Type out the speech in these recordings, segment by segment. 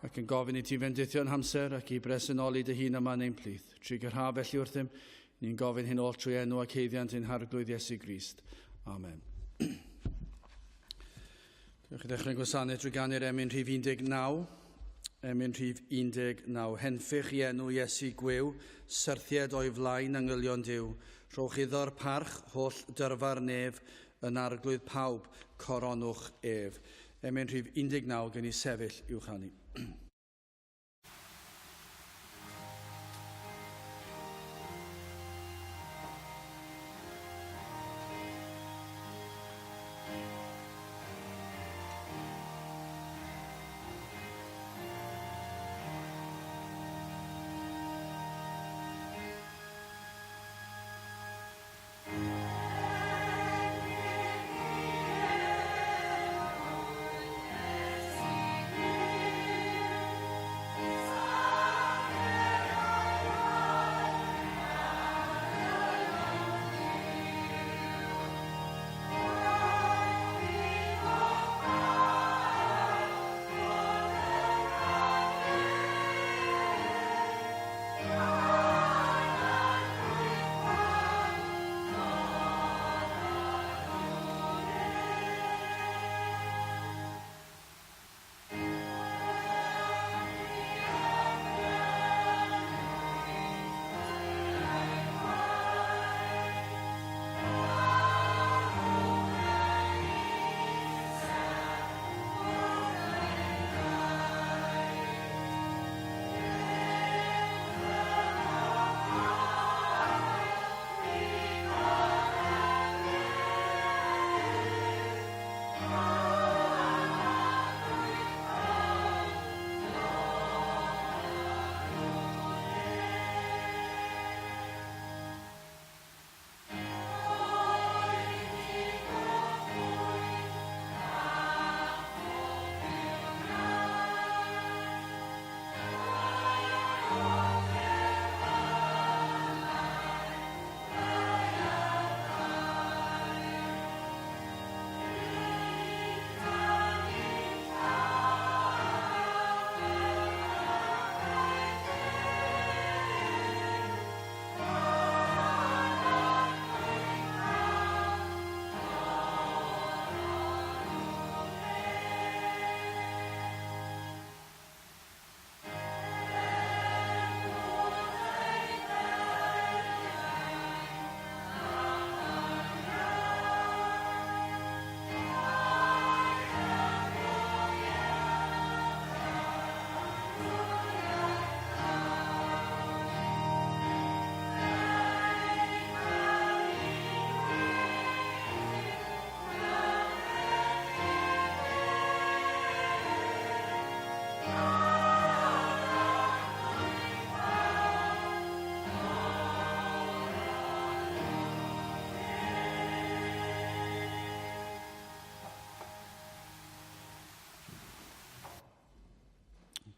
ac yn gofyn i ti fendithio'n hamser ac i bresenoli dy hun yma yn ein plith. Trugarha felly wrthym, ni'n gofyn hyn oll trwy enw ac haeddiant ein Harglwydd Iesu Grist. Amen. Dewch i ddechrau'n gwasanaeth drwy ganu'r emyn rhif 19. Emyn rhif 19. Henffych i enw Iesu gwiw, syrthied o'i flaen angylion Duw. Rhowch iddo'r parch, holl dyrfa'r nef, yn arglwydd pawb, coronwch ef. Emyn rhif 19 gen i sefyll i'w chanu.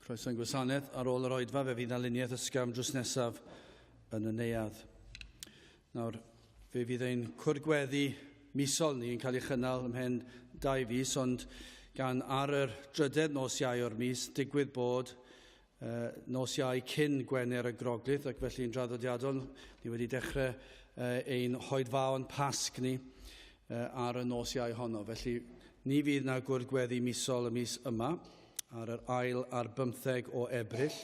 Croeso i'n gwasanaeth. Ar ôl yr oedfa, fe fydd aluniaeth ysgafn drws nesaf yn y neuadd. Nawr, fe fydd ein cwrdd gweddi misol ni yn cael ei chynnal ymhen dau fis, ond gan ar yr drydedd nos Iau o'r mis, digwydd bod uh, nos Iau cyn Gwener y Groglith, ac felly'n draddodiadol, ni wedi dechrau uh, ein hoedfaon Pasg ni uh, ar y nos Iau honno. Felly, ni fydd na gwrdd gweddi misol y mis yma, ar yr ail ar bymtheg o Ebrill.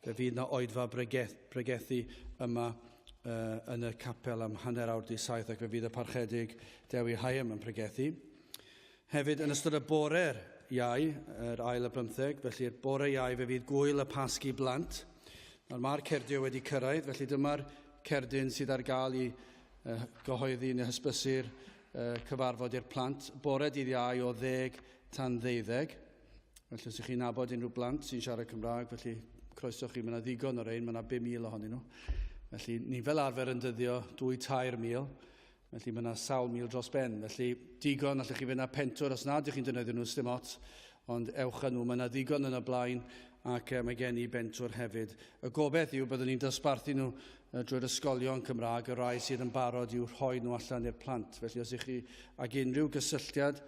Fe fydd na oedfa bregeth, pregethu yma uh, yn y capel am hanner awr di saith ac fe fydd y parchedig Dewi Hyam yn pregethu. Hefyd yn ystod y bore'r iau, yr ail y bymtheg, felly'r bore iau fe fydd gwyl y Pasg i blant. Nawr mae'r cerdio wedi cyrraedd, felly dyma'r cerdyn sydd ar gael i uh, gyhoeddi neu hysbysu'r uh, cyfarfod i'r plant. Bore dydd iau o ddeg tan ddeuddeg. Felly os ych chi'n nabod unrhyw blant sy'n siarad Cymraeg, felly croeso chi, mae yna ddigon o'r ein, mae yna 5,000 ohonyn nhw. Felly ni fel arfer yn dyddio 2-3,000, felly mae yna sawl mil dros ben. Felly digon, allwch chi fynd â pentwr os nad ych chi'n defnyddio nhw, sdim ots, ond ewch â nhw, mae yna ddigon yn y blaen ac mae gen i bentwr hefyd. Y gobeith yw byddwn ni'n dosbarthu nhw drwy'r ysgolion Cymraeg, y rai sydd yn barod i'w rhoi nhw allan i'r plant. Felly os ych chi ag unrhyw gysylltiad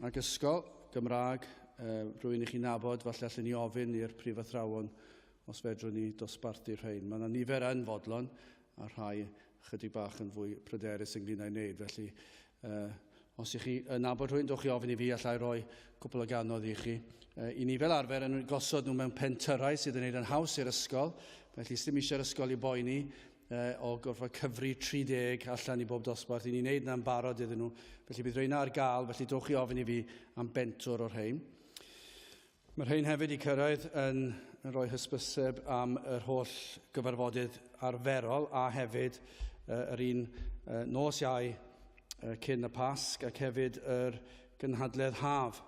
ag ysgol Gymraeg. rhywun i chi nabod, falle allen ni ofyn i'r prifathrawon os fedrwn ni dosbarthu rhain. Mae yna nifer yn fodlon a rhai chydig bach yn fwy pryderus ynglyn â'i wneud. Felly, os ych chi yn nabod rhywun, dowch i ofyn i fi, allai roi cwpl o gannoedd i chi. I ni fel arfer yn gosod nhw mewn pentyrrau sydd yn gwneud yn haws i'r ysgol, felly sdim eisiau'r ysgol i boeni o gorfod cyfri 30 allan i bob dosbarth. I ni'n neud yna'n barod iddyn nhw, felly bydd rheina ar gael, felly dowch i ofyn i fi am bentwr o'r rhain. Mae rhain hefyd i cyrraedd yn rhoi hysbyseb am yr holl gyfarfodydd arferol a hefyd yr un nos Iau cyn y Pasg ac hefyd yr gynhadledd haf.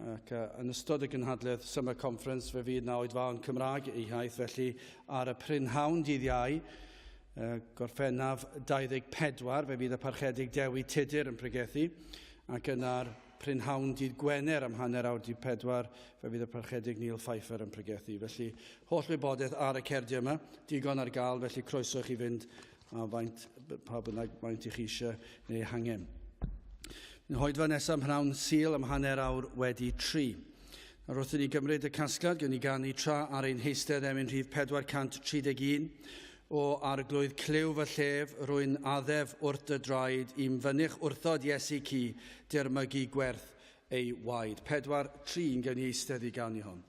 Ac yn ystod y gynhadledd Summer Conference fe fydd na oedfaon Cymraeg eu hiaith, felly ar y prynhawn dydd Iau, Gorffennaf 24, fe fydd y Parchedig Dewi Tudur yn pregethu, ac yna'r Prynhawn dydd Gwener am hanner awr 'di pedwar, fe fydd y Parchedig Neil Pfeiffer yn pregethu. Felly, holl wybodaeth ar y cerdiau yma, digon ar gael, felly croeso i chi fynd a faint, pa bynnag faint i chi eisiau neu hangen. Yn hoedfa nesaf mhnawn Sul am hanner awr wedi tri. Nawr wrth i ni gymryd y casgliad, gewn ni ganu tra ar ein heistedd emyn rhif 431. O Arglwydd, clyw fy llef, rwy'n addef wrth dy draed, i'm fynych wrthod Iesu cu, dirmygu gwerth ei waed. 4, 3, gewn ni eistedd i ganu hon.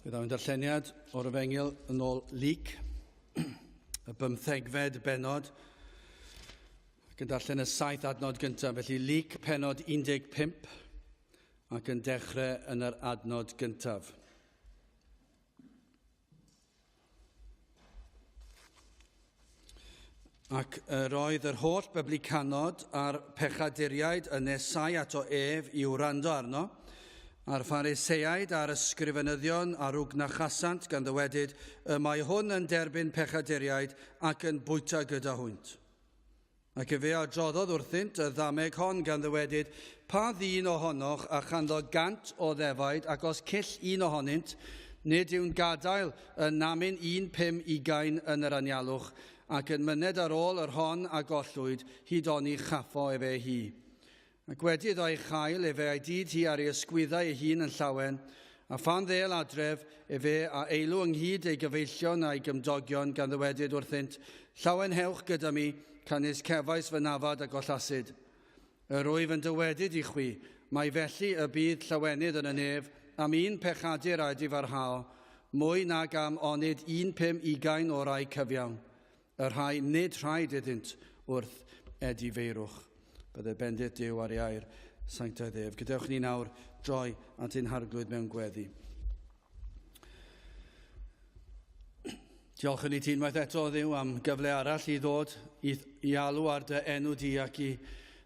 Fe ddaw'n darlleniad o'r Efengyl yn ôl Luc, y bymthegfed bennod, ac yn darllen y saith adnod gyntaf. Felly Luc pennod 15 ac yn dechrau yn yr adnod gyntaf. Ac yr oedd yr holl byblicanod a'r pechaduriaid yn nesau ato ef i wrando arno, a'r Phariseaid a'r ysgrifenyddion a rwgnachasant gan ddywedyd, y mae hwn yn derbyn pechaduriaid ac yn bwyta gyda hwynt. Ac efe a adroddodd wrthynt y ddameg hon gan ddywedyd, Pa ddyn ohonoch a chanddo 100 o ddefaid, ac os cyll un ohonynt, nid yw'n gadael y namyn un pum ugain yn yr anialwch, ac yn myned ar ôl yr hon a gollwyd, hyd oni chaffo efe hi. Ac wedi iddo ei chael, efe a'i dyd hi ar ei ysgwyddau ei hun yn llawen, A phan ddêl adref, efe a eilw ynghyd ei gyfeillion a'i gymdogion gan ddywedyd wrthynt, Llawenhewch gyda mi, canys cefais fy nafad a gollasid. Yr wyf yn dywedyd i chwi, mai felly y bydd llawenydd yn y nef am un pechadur a edifarhao, mwy nag am onid 1 50 o rai cyfiawn, y rhai nid rhaid iddynt wrth edifeirwch. Bydde bendith Duw ar ei air sanctaidd ef. Gadewch ni nawr droi at ein Harglwydd mewn gweddi. Diolch i ti unwaith eto, Dduw, am gyfle arall i ddod i alw ar dy enw di ac i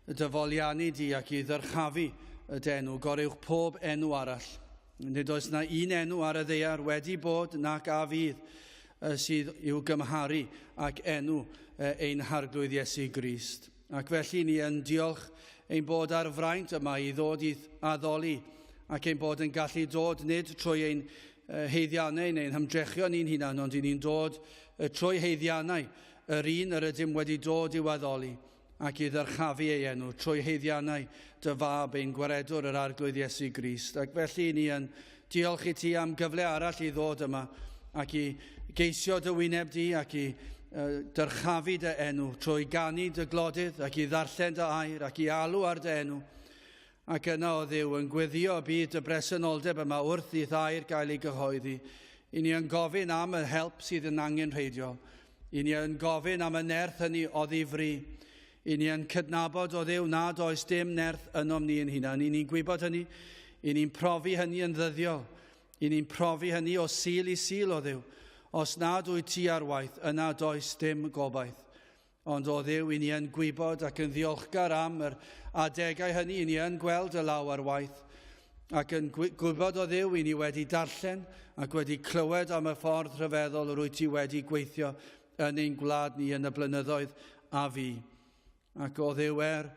dy foliannu di ac i ddyrchafu y dy enw, goruwch pob enw arall. Nid oes na un enw ar y ddaear wedi bod nac a fydd sydd i'w gymharu ac enw ein Harglwydd Iesu Grist. Ac felly ni yn diolch ein bod ar fraint yma i ddod i addoli ac ein bod yn gallu dod nid trwy ein haeddiannau neu'n hymdrechion ni'n hunan, ond i ni'n dod trwy haeddiannau yr un yr ydym wedi dod i'w addoli ac i ddyrchafu ei enw trwy haeddiannau dy fab ein gwaredwr yr Arglwydd Iesu Grist. Ac felly ni yn diolch i ti am gyfle arall i ddod yma ac i geisio dy wyneb di ac i dyrchafu dy enw trwy ganu dy glodydd ac i ddarllen dy air ac i alw ar dy enw. Ac yna o Dduw yn gweddio bydd dy bresenoldeb yma wrth i'th air gael ei gyhoeddi. I ni yn gofyn am y help sydd yn angenrheidiol. I ni yn gofyn am y nerth hynny oddi fri. I ni yn cydnabod o Dduw nad oes dim nerth ynom ni yn hunan. I ni'n gwybod hynny. I ni'n profi hynny yn ddyddiol. I ni'n profi hynny o Sul i Sul o Dduw. Os nad wyt ti ar waith, yna does dim gobaith. Ond o Dduw, i ni yn gwybod ac yn ddiolchgar am yr adegau hynny, i ni yn gweld y law ar waith, ac yn gwybod o Dduw, i ni wedi darllen ac wedi clywed am y ffordd rhyfeddol yr wyt ti wedi gweithio yn ein gwlad ni yn y blynyddoedd a fu. Ac o Dduw, er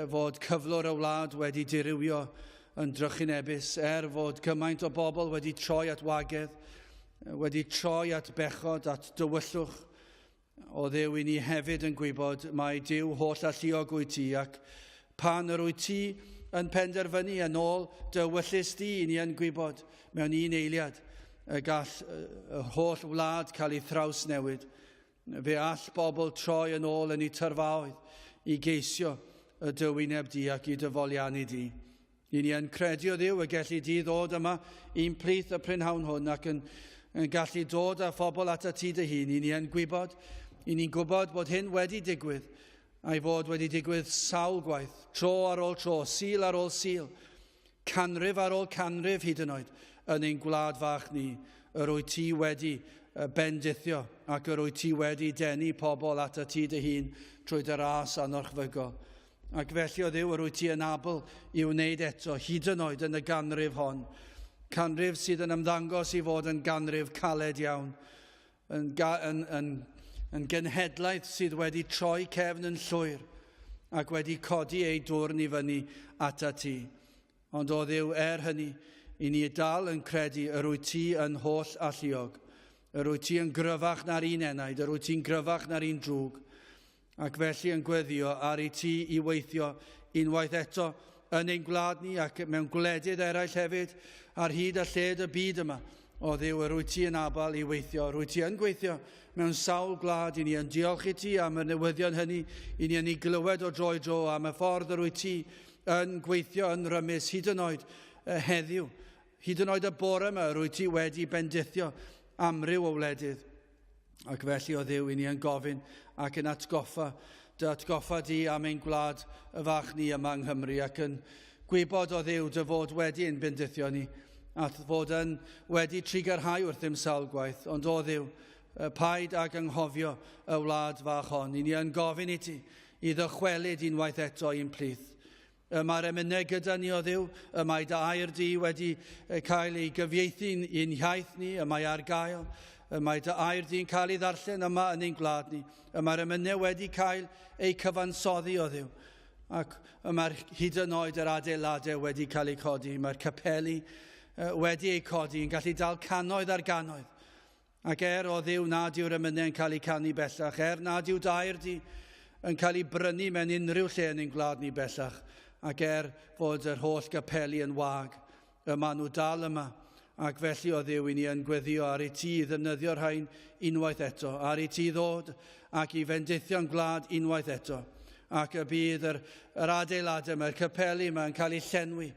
fod cyflwr y wlad wedi dirywio yn drychinebus, er fod cymaint o bobl wedi troi at wagedd, wedi troi at bechod, at dywyllwch, o Dduw, i ni hefyd yn gwybod mai Duw holl alluog wyt ti, ac pan yr wyt ti yn penderfynu yn ôl dy ewyllys di, i ni yn gwybod mewn un eiliad y gall y holl wlad cael ei thrawsnewid. Fe all bobl troi yn ôl yn eu tyrfaoedd i geisio y dy wyneb di ac i dy foliannu di. I ni yn credu o Dduw y gelli di ddod yma i'n plith y prynhawn hwn ac yn gallu dod â phobl at ti dy hun. I ni yn gwybod, i ni'n gwybod bod hyn wedi digwydd, a'i fod wedi digwydd sawl gwaith, tro ar ôl tro, Sul ar ôl Sul, canrif ar ôl canrif hyd yn oed, yn ein gwlad fach ni, yr wyt ti wedi bendithio ac yr wyt ti wedi denu pobl at ti dy hun trwy dy ras anorchfygol. Ac felly o Dduw, yr wyt ti yn abl i wneud eto, hyd yn oed yn y ganrif hon. Canrif sydd yn ymddangos i fod yn ganrif caled iawn, yn genhedlaeth sydd wedi troi cefn yn llwyr ac wedi codi ei dwrn i fyny atat ti. Ond o Dduw, er hynny, i ni dal yn credu yr wyt ti yn holl alluog, yr wyt ti yn gryfach na'r un enaid, yr wyt ti'n gryfach na'r un drwg, ac felly yn gweddio ar i ti i weithio unwaith eto yn ein gwlad ni ac mewn gwledydd eraill hefyd ar hyd a lled y byd yma. O Dduw, yr wyt ti yn abal i weithio, yr wyt ti yn gweithio mewn sawl gwlad. I ni yn diolch i ti am y newyddion hynny, i ni yn ei glywed o dro i dro am y ffordd yr wyt ti yn gweithio yn rymus hyd yn oed heddiw. Hyd yn oed y bore yma, yr wyt ti wedi bendithio amryw o wledydd. Ac felly o Dduw, i ni yn gofyn ac yn atgoffa, dy atgoffa di am ein gwlad y fach ni yma yng Nghymru, ac yn gwybod o Dduw dy fod wedi ein bendithio ni, a fod yn wedi trugarhau wrthym sawl gwaith, ond o Dduw, paid ag anghofio y wlad fach hon. I ni yn gofyn i ti i ddychwelyd unwaith eto i'n plith. Y mae'r emynau gyda ni o Dduw, y mae dy air di wedi cael ei gyfieithu i'n hiaith ni, y mae ar gael, y mae dy air di'n cael ei ddarllen yma yn ein gwlad ni, y mae'r emynau wedi cael eu cyfansoddi o Dduw, ac y mae'r hyd yn oed yr adeiladau wedi cael eu codi, mae'r capeli wedi eu codi, yn gallu dal cannoedd ar gannoedd. Ac er o Dduw nad yw'r emynau'n cael eu canu bellach, er nad yw dy air di yn cael ei brynu mewn unrhyw lle yn ein gwlad ni bellach, ac er fod yr holl gapeli yn wag, y maen nhw dal yma, Ac felly o Dduw, i ni yn gweddio ar i ti ddefnyddio'r rhain unwaith eto, ar i ti ddod ac i fendithio'n gwlad unwaith eto, ac y bydd yr, yr adeiladau yma, y capeli yma yn cael eu llenwi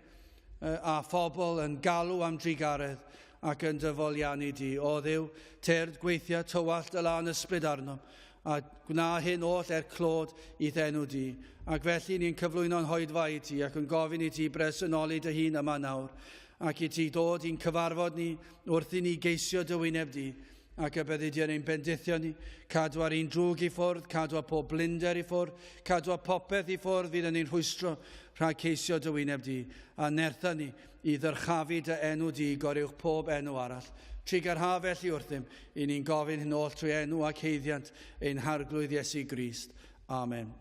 a phobl yn galw am drugaredd ac yn dyfoliannu di. O Dduw, tyrd gweithio tywallt y lân ysbryd arnom, a gwna hyn oll er clod i'th enw di. Ac felly ni'n cyflwyno'n hoedfa i ti ac yn gofyn i ti bresennoli dy hun yma nawr, ac i ti dod i'n cyfarfod ni wrth i ni geisio dy wyneb di, ac y byddi di yn ein bendithio ni, cadw ar un drwg i ffwrdd, cadw ar pob blinder i ffwrdd, cadw ar popeth i ffwrdd fydd yn ein rhwystro rhag ceisio dy wyneb di, a nertha ni i ddyrchafu dy enw di goruwch pob enw arall. Trugarha felly wrthym, i ni'n gofyn hyn oll trwy enw ac haeddiant ein Harglwydd Iesu Grist. Amen.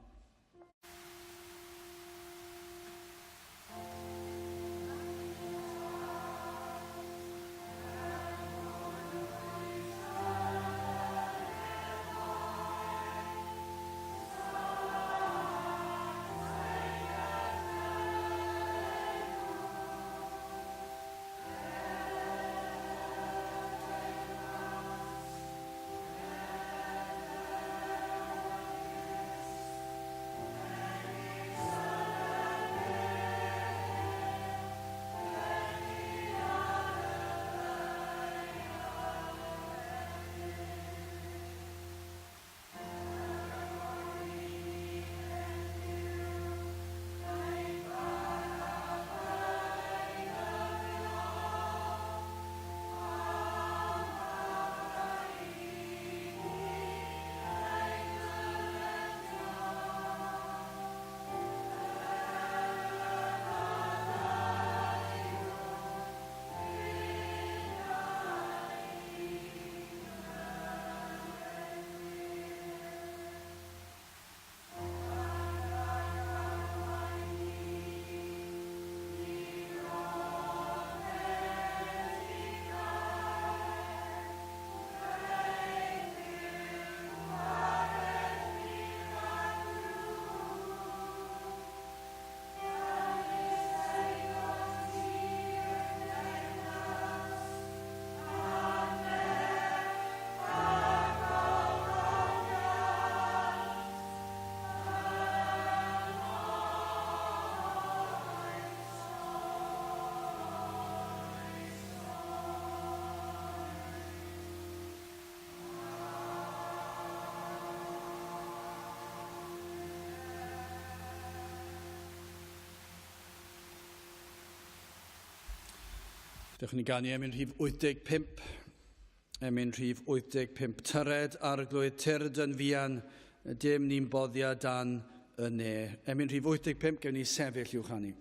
Dewch ni ganu emyn rhif 85. Emyn rhif 85. Tyred arglwydd tyrd yn fuan, dim ni'n boddia dan y ne. Emyn rhif 85, gewn ni sefyll i'w chanu.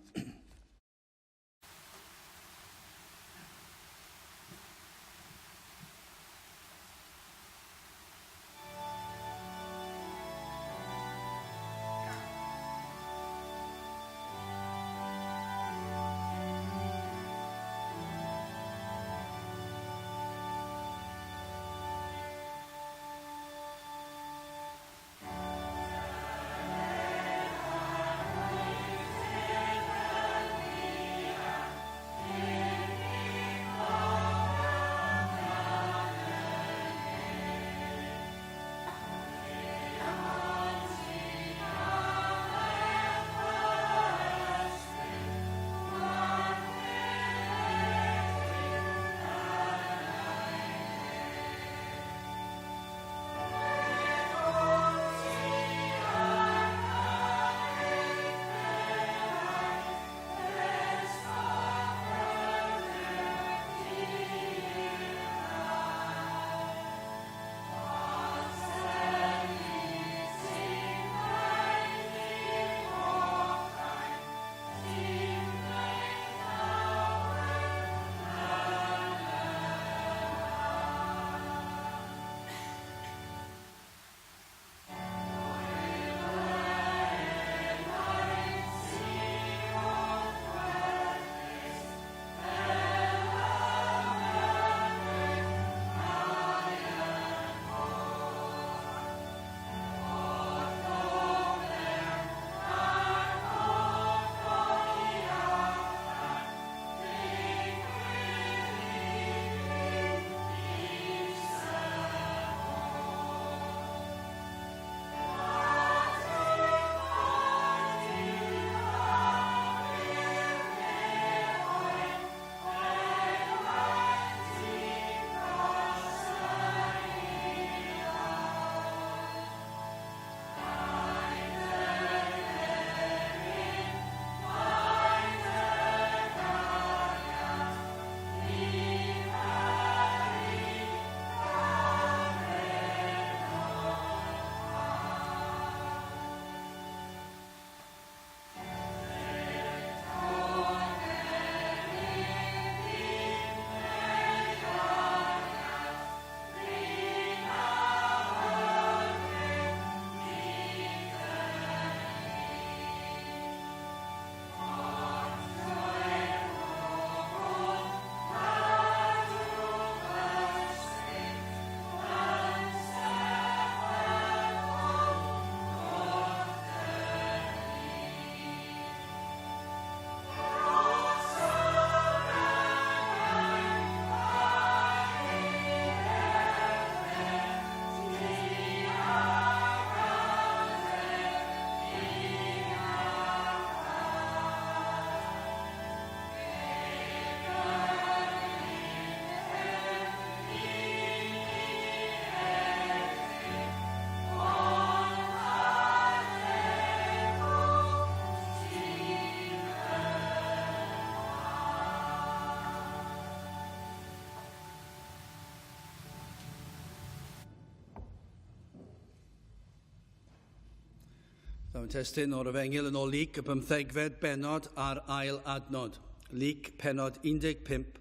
Dawn testun o'r Efengyl yn ôl Luc, y bymthegfed bennod a'r ail adnod. Luc, pennod 15,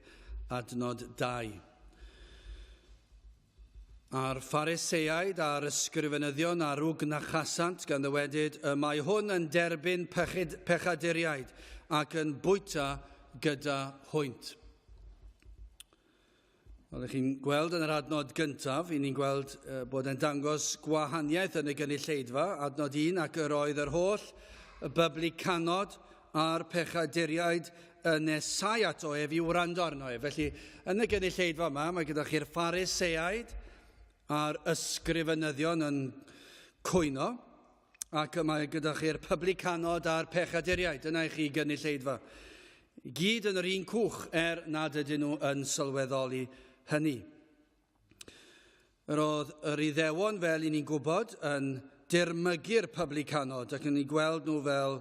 adnod 2. A'r Phariseaid a'r ysgrifenyddion a rwgnachasant gan ddywedyd, y mae hwn yn derbyn pechyd, pechaduriaid ac yn bwyta gyda hwynt. Fel ych chi'n gweld yn yr adnod gyntaf, i ni'n gweld bod e'n dangos gwahaniaeth yn y gynulleidfa, adnod 1, ac yr oedd yr holl y byblicanod a'r pechaduriaid yn nesau ato ef i wrando arno ef. Felly, yn y gynulleidfa yma, mae gyda chi'r Phariseaid a'r ysgrifenyddion yn cwyno, ac mae gyda chi'r publicanod a'r pechaduriaid. Dyna i chi gynulleidfa. I gyd yn yr un cwch, er nad ydyn nhw yn sylweddoli hynny. Yr oedd yr Iddewon, fel i ni'n gwybod, yn dirmygu'r publicanod ac yn eu gweld nhw fel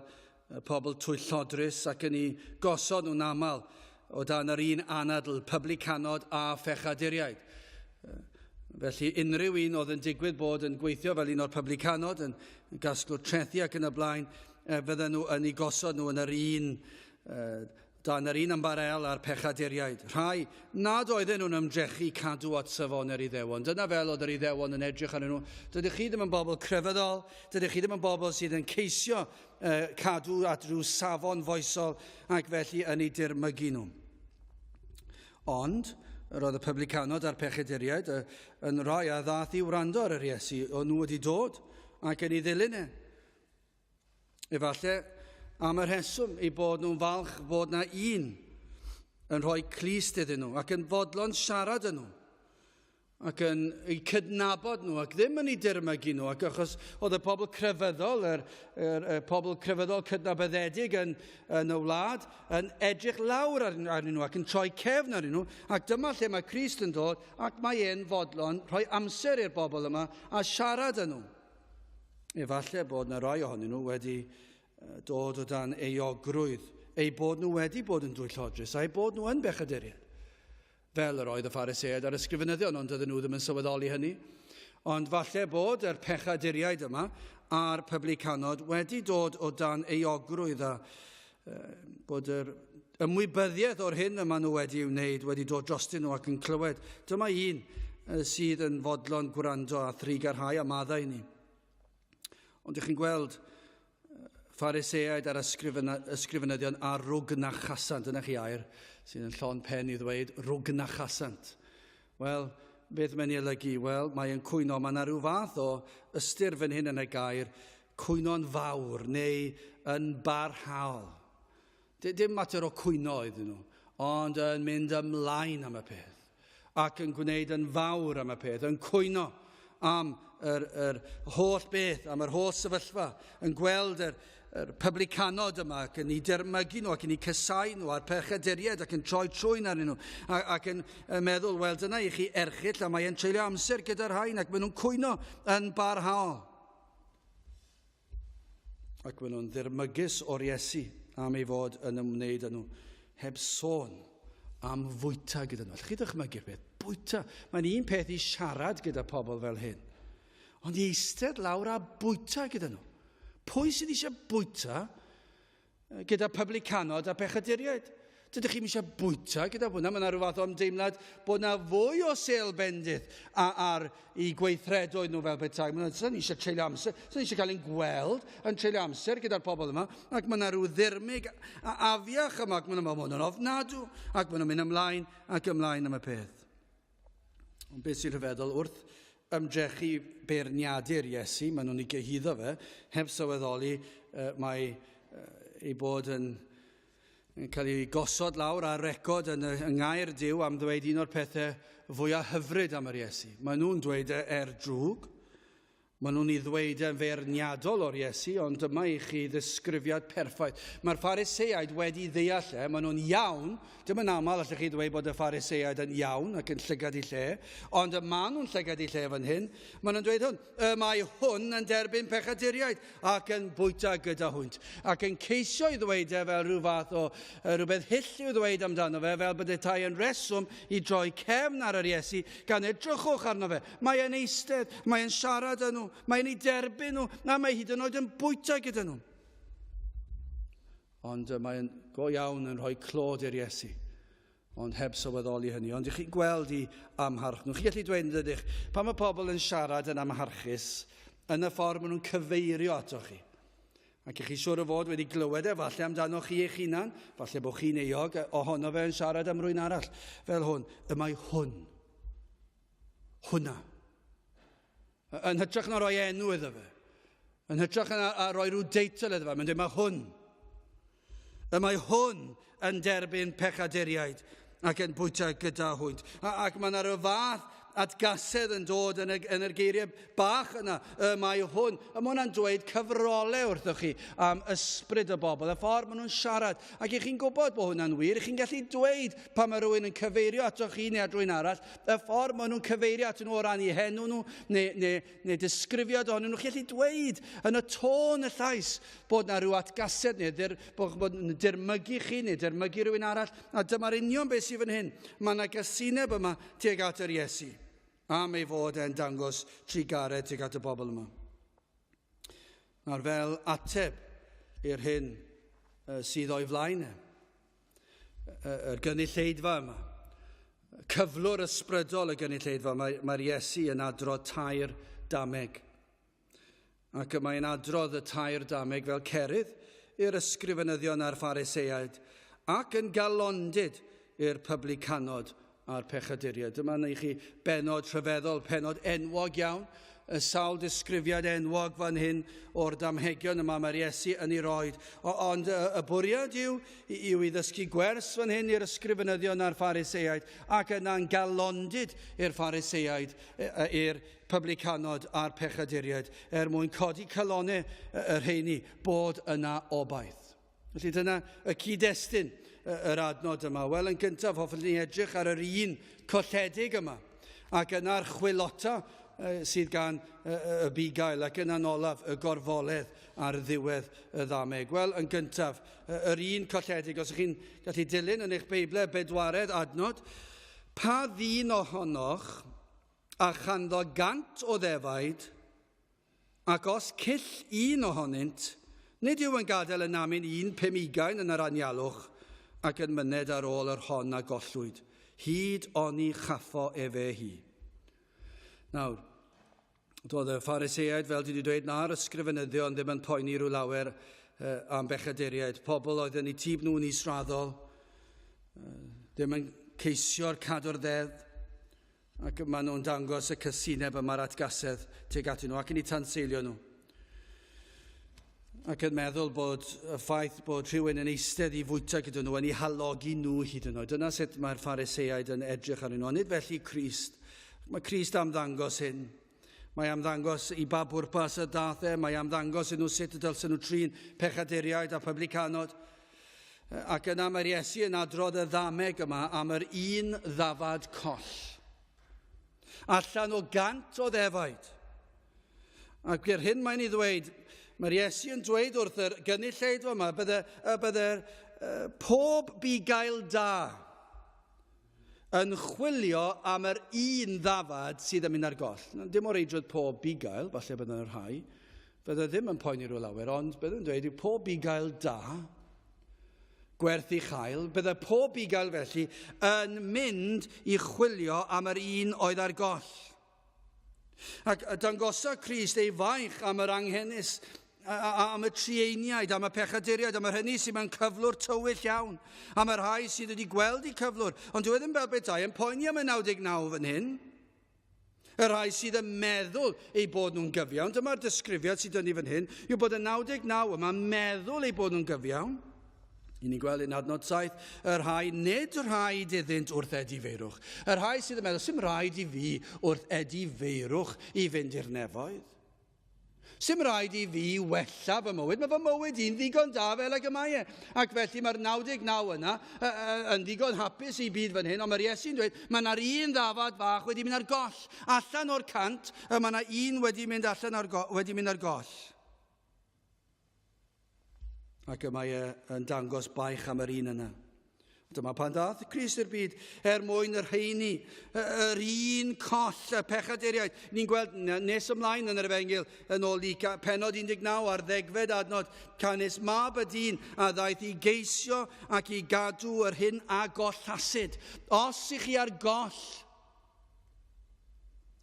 pobl twyllodrus ac yn eu gosod nhw'n aml o dan yr un anadl, publicanod a phechaduriaid. Felly unrhyw un oedd yn digwydd bod yn gweithio fel un o'r publicanod, yn gasglu trethi ac yn y blaen, fydden nhw yn eu gosod nhw yn yr un dan yr un ymbarél â'r pechaduriaid, rhai nad oedden nhw'n ymdrechu cadw at safonau'r Iddewon. Dyna fel oedd yr Iddewon yn edrych arnyn nhw. Dydych chi ddim yn bobl crefyddol, dydych chi ddim yn bobl sydd yn ceisio cadw at rhyw safon foesol ac felly yn eu dirmygu nhw. Ond, yr oedd y publicanod a'r pechaduriaid yn rhai a ddath i wrando ar yr Iesu, o'n nhw wedi dod ac yn ei ddilyn e. Efallai am y rheswm eu bod nhw'n falch fod na un yn rhoi clust iddyn nhw ac yn fodlon siarad â nhw ac yn eu cydnabod nhw ac ddim yn eu dirmygu nhw ac achos oedd y pobl crefyddol, yr, yr, y pobl crefyddol cydnabyddedig yn, yn y wlad yn edrych lawr arnyn nhw ac yn troi cefn arnyn nhw ac dyma lle mae Crist yn dod ac mae e'n fodlon rhoi amser i'r bobl yma a siarad â nhw. Efallai bod na rai ohonyn nhw wedi dod o dan euogrwydd, eu bod nhw wedi bod yn dwyllodrus, a'u bod nhw yn bechaduriaid. Fel yr oedd y Phariseaid a'r ysgrifenyddion, ond dydyn nhw ddim yn sylweddoli hynny. Ond falle bod yr pechaduriaid yma a'r publicanod wedi dod o dan euogrwydd a bod yr ymwybyddiaeth o'r hyn y maen nhw wedi ei wneud wedi dod drostyn nhw ac yn clywed. Dyma un sydd yn fodlon gwrando a thrugarhau a maddau ni. Ond ydych chi'n gweld Phariseaid a'r ysgrifenyddion a rwgnachasant. Dyna chi air sydd yn llon pen i ddweud rwgnachasant. Wel, beth mae'n ei olygu? Wel, mae'n cwyno. Mae yna rhyw fath o ystyr fan hyn yn y gair cwyno'n fawr neu yn barhaol. Dim mater o cwyno iddyn nhw, ond yn mynd ymlaen am y peth ac yn gwneud yn fawr am y peth, yn cwyno am yr, yr holl beth, am yr holl sefyllfa, yn gweld yr, yr publicanod yma ac yn eu dirmygu nhw ac yn eu cysau nhw a'r pechaduriaid ac yn troi trwyn arnyn nhw ac, ac yn, yn meddwl, wel dyna i chi erchyll a mae e'n treulio amser gyda'r rhain ac maen nhw'n cwyno yn barhaol. Ac maen nhw'n ddirmygus o'r Iesu am ei fod yn ymwneud â nhw, heb sôn am fwyta gyda nhw. Allwch chi ddychmygu'r peth? Bwyta. Mae'n un peth i siarad gyda pobl fel hyn, ond i eistedd lawr a bwyta gyda nhw. Pwy sydd eisiau bwyta gyda publicanod a pechaduriaid? Dydych chi'm eisiau bwyta gyda hwnna. Mae yna rhyw fath o ymdeimlad bod yna fwy o sêl bendith ar i gweithredoedd nhw fel petai. Mae yna eisiau treulio amser, sy'n eisiau cael ein gweld yn treulio amser gyda'r pobl yma, ac mae yna rhyw ddirmyg a afiach yma, ac mae yna hwn yn ofnadw, ac mae nhw'n mynd ymlaen ac ymlaen am y peth. Ond beth sy'n rhyfeddol, wrth ymdrechu beirniadu'r Iesu, maen nhw'n ei gyhuddo fe, heb sylweddoli mae ei bod yn yn cael ei gosod lawr ar record yn, y, yng ngair Duw am ddweud un o'r pethau fwyaf hyfryd am yr Iesu. Maen nhw'n dweud e er drwg, Maen nhw'n ei ddweud e'n feirniadol o'r Iesu, ond dyma i chi ddisgrifiad perffaith. Mae'r Phariseaid wedi ddeall e, maen nhw'n iawn. Dim yn aml allech chi ddweud bod y Phariseaid yn iawn ac yn llygad i lle, ond y maen nhw'n llygad i lle fan hyn. Maen nhw'n dweud hwn, y mae hwn yn derbyn pechaduriaid ac yn bwyta gyda hwynt, ac yn ceisio i ddweud e fel rhyw fath o rhywbeth hyll i'w ddweud amdano fe, fel bod y tai yn reswm i droi cefn ar yr Iesu, gan edrychwch arno fe. Mae e'n eistedd, mae e'n siarad â nhw. nhw, mae'n eu derbyn nhw, na mae hyd yn oed yn bwyta gyda nhw. Ond mae'n go iawn yn rhoi clod i'r Iesu, ond heb sylweddoli hynny. Ond ych chi'n gweld i amharch nhw. Chi'n gallu dweud yn dydych, pan mae pobl yn siarad yn amharchus, yn y ffordd maen nhw'n cyfeirio atoch chi. Ac ych chi siŵr o fod wedi glywed e, falle amdano chi eich hunan, falle bod chi'n euog ohono fe yn siarad am rwy'n arall fel hwn. Y mae hwn. Hwna. Yn hytrach na roi enw iddo fe. Yn hytrach na a roi rhyw deitl iddo fe. Mae'n dweud mae hwn. Y mae hwn yn derbyn pechaduriaid ac yn bwyta gyda hwynt. Ac mae yna rhyw fath atgasedd yn dod yn y, yn yr geiriau bach yna, y mae hwn. A mae hwnna'n dweud cyfrolau wrthoch chi am ysbryd y bobl, y ffordd maen nhw'n siarad. Ac i chi'n gwybod bod hwnna'n wir, i chi'n gallu dweud pan mae rhywun yn cyfeirio atoch chi neu at rhywun arall, y ffordd maen nhw'n cyfeirio atyn nhw o ran eu henw nhw, neu, neu, neu disgrifiad ohonyn nhw, chi'n gallu dweud yn y tôn y llais bod na rhyw atgasedd neu ddir, bod, bod yn dirmygu chi neu dirmygu rhywun arall. A dyma'r union beth sydd fan hyn. Mae yna gasineb yma tuag at yr Iesu am ei fod e'n dangos trugaredd tuag at y bobl yma. Nawr fel ateb i'r hyn sydd o'i flaen e, yr gynulleidfa yma, cyflwr ysbrydol y gynulleidfa, mae'r mae Iesu yn adrodd tair dameg. Ac y mae'n adrodd y tair dameg fel cerydd i'r ysgrifenyddion a'r Phariseaid, ac yn galondid i'r publicanod a'r pechaduriaid. Dyma i chi benod rhyfeddol, penod enwog iawn, y sawl disgrifiad enwog fan hyn o'r damhegion yma mae'r Iesu yn ei roed. O, ond y, y bwriad yw, yw i ddysgu gwers fan hyn i'r ysgrifenyddion a'r Phariseaid ac yna'n galondid i'r Phariseaid, i'r publicanod a'r pechaduriaid er mwyn codi calonau y rheini bod yna obaith. Felly dyna y cyd-destun yr adnod yma. Wel, yn gyntaf, hoffwn ni edrych ar yr un colledig yma, ac yna'r chwilota sydd gan y bugail, ac yna'n olaf y gorfoledd ar ddiwedd y ddameg. Wel, yn gyntaf, yr un colledig, os ydych chi'n gallu dilyn yn eich Beiblau, bedwaredd adnod, pa ddyn ohonoch a chanddo gant o ddefaid, Ac os cyll un ohonynt, nid yw yn gadael y namyn un pum ugain yn yr anialwch, ac yn myned ar ôl yr hon a gollwyd, hyd oni chaffo efe hi. Nawr, doedd y Phariseaid, fel dwi wedi dweud, na'r ysgrifenyddion ddim yn poeni rhyw lawer eh, am bechaduriaid. Pobl oedd yn eu tîb nhw'n israddol, eh, ddim yn ceisio'r cadw'r ddeddf, Ac maen nhw'n dangos y cysineb yma'r atgasedd tuag atyn nhw ac yn eu tanseilio nhw. Ac yn meddwl bod y ffaith bod rhywun yn eistedd i fwyta gyda nhw yn eu halogi nhw hyd yn oed. Dyna sut mae'r Phariseaid yn edrych arnyn nhw. Ond nid felly Crist. Mae Crist am ddangos hyn. Mae am ddangos i ba bwrpas y dath e, mae am ddangos i nhw sut y dylsen nhw trin pechaduriaid a publicanod. Ac yna mae'r Iesu yn adrodd y ddameg yma am yr un ddafad coll. Allan o gant o ddefaid. Ac i'r hyn mae'n ei ddweud, mae'r Iesu yn dweud wrth yr gynulleidfa yma, bydde, bydde pob bugail da yn chwilio am yr un ddafad sydd yn mynd ar goll. Dim o reidrwydd pob bugail, falle bydd yna rhai, fydde ddim yn poeni rhyw lawer, ond byddwn yn dweud yw pob bugail da, gwerth i chael, bydde pob bugail felly yn mynd i chwilio am yr un oedd ar goll. Ac dangosa Crist ei faich am yr anghenus, am y trueiniaid, am y pechaduriaid, am yr hynny sydd mewn cyflwr tywyll iawn, am y rhai sydd wedi gweld eu cyflwr. Ond dyw e ddim fel petai yn poeni am y 99 fan hyn. Y rhai sydd yn meddwl eu bod nhw'n gyfiawn, dyma'r disgrifiad sydd dynnu fan hyn, yw bod y 99 yma'n meddwl eu bod nhw'n gyfiawn. I ni'n gweld yn adnod 7, y rhai nid rhaid iddynt wrth edifeirwch. Y rhai sydd yn meddwl, sy'n rhaid i fi wrth edifeirwch i fynd i'r nefoedd. Sy'n rhaid i fi wella fy mywyd. Mae fy mywyd i'n ddigon da fel ag y mae e. Ac felly mae'r 99 yna yn ddigon hapus i byd fan hyn, ond mae'r Iesu'n dweud, mae yna'r un ddafad fach wedi mynd ar goll. Allan o'r cant, mae yna un wedi mynd allan ar, wedi mynd ar goll. Ac y mae e yn dangos baich am yr un yna. Dyma pan ddaeth Crist i'r byd er mwyn y rheini, yr un coll, y pechaduriaid. Ni'n gweld nes ymlaen yn yr Efengyl yn ôl Luca, penod 19 ar ddegfed adnod, canys mab y dyn a ddaeth i geisio ac i gadw yr hyn a gollasid. Os i chi ar goll,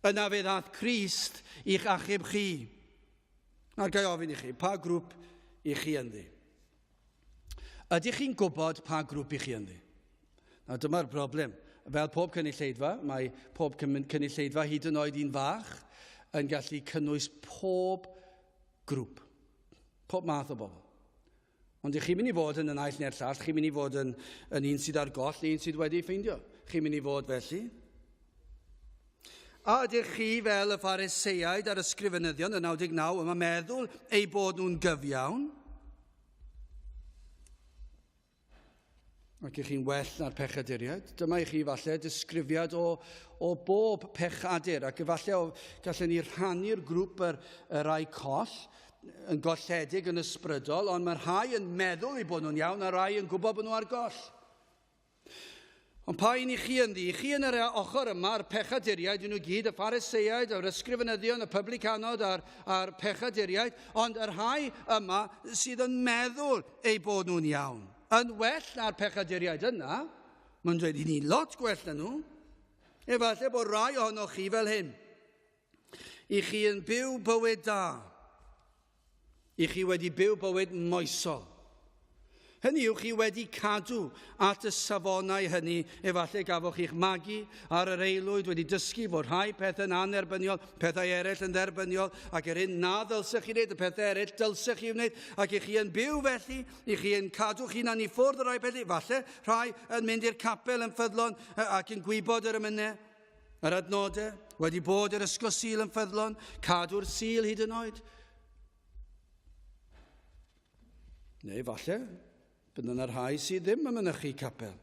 yna fe ddaeth Crist i'ch achub chi. Nawr ga i ofyn i chi, pa grŵp i chi ynddi? Ydych chi'n gwybod pa grŵp i chi ynddi? Nawr dyma'r broblem. Fel pob cynulleidfa, mae pob cynulleidfa, hyd yn oed un fach, yn gallu cynnwys pob grŵp. Pob math o bobl. Ond ych chi'n mynd i fod yn y naill neu'r llall, chi'n mynd i fod yn, yn un sydd ar goll neu un sydd wedi ei ffeindio. Chi'n mynd i fod felly. A ydych chi fel y Phariseaid a'r ysgrifenyddion y 99 yma meddwl eu bod nhw'n gyfiawn? Ac i chi'n well na'r pechaduriaid. Dyma i chi falle disgrifiad o, o bob pechadur, ac efallai o, gallen ni rhannu'r grŵp yr, y rai coll, yn golledig yn ysbrydol, ond mae rhai yn meddwl eu bod nhw'n iawn a rhai yn gwybod bod nhw ar goll. Ond pa un i chi ynddi? I chi yn yr ochr yma, yr pechaduriaid yn nhw gyd, y Phariseaid, yr ysgrifenyddion, y publicanod a'r, a'r pechaduriaid, ond y rhai yma sydd yn meddwl eu bod nhw'n iawn. Yn well na'r pechaduriaid yna, mae'n dweud i ni lot gwell na nhw. Efallai bod rai ohonoch chi fel hyn. I chi yn byw bywyd da. I chi wedi byw bywyd moesol. Hynny yw, chi wedi cadw at y safonau hynny, efallai gafoch chi'ch magu ar yr aelwyd, wedi dysgu fod rhai pethau'n annerbyniol, pethau eraill yn dderbyniol, ac yr hyn na ddylsech chi wneud, y pethau eraill dylsech chi wneud, ac i chi yn byw felly, i chi yn cadw'ch hunan i ffwrdd o rai pethau, falle rhai yn mynd i'r capel yn ffyddlon ac yn gwybod yr emynau, Yr adnodau, wedi bod i'r ysgol Sul yn ffyddlon, cadw'r Sul hyd yn oed. Neu falle, bydd yna rhai sydd ddim yn mynychu capel.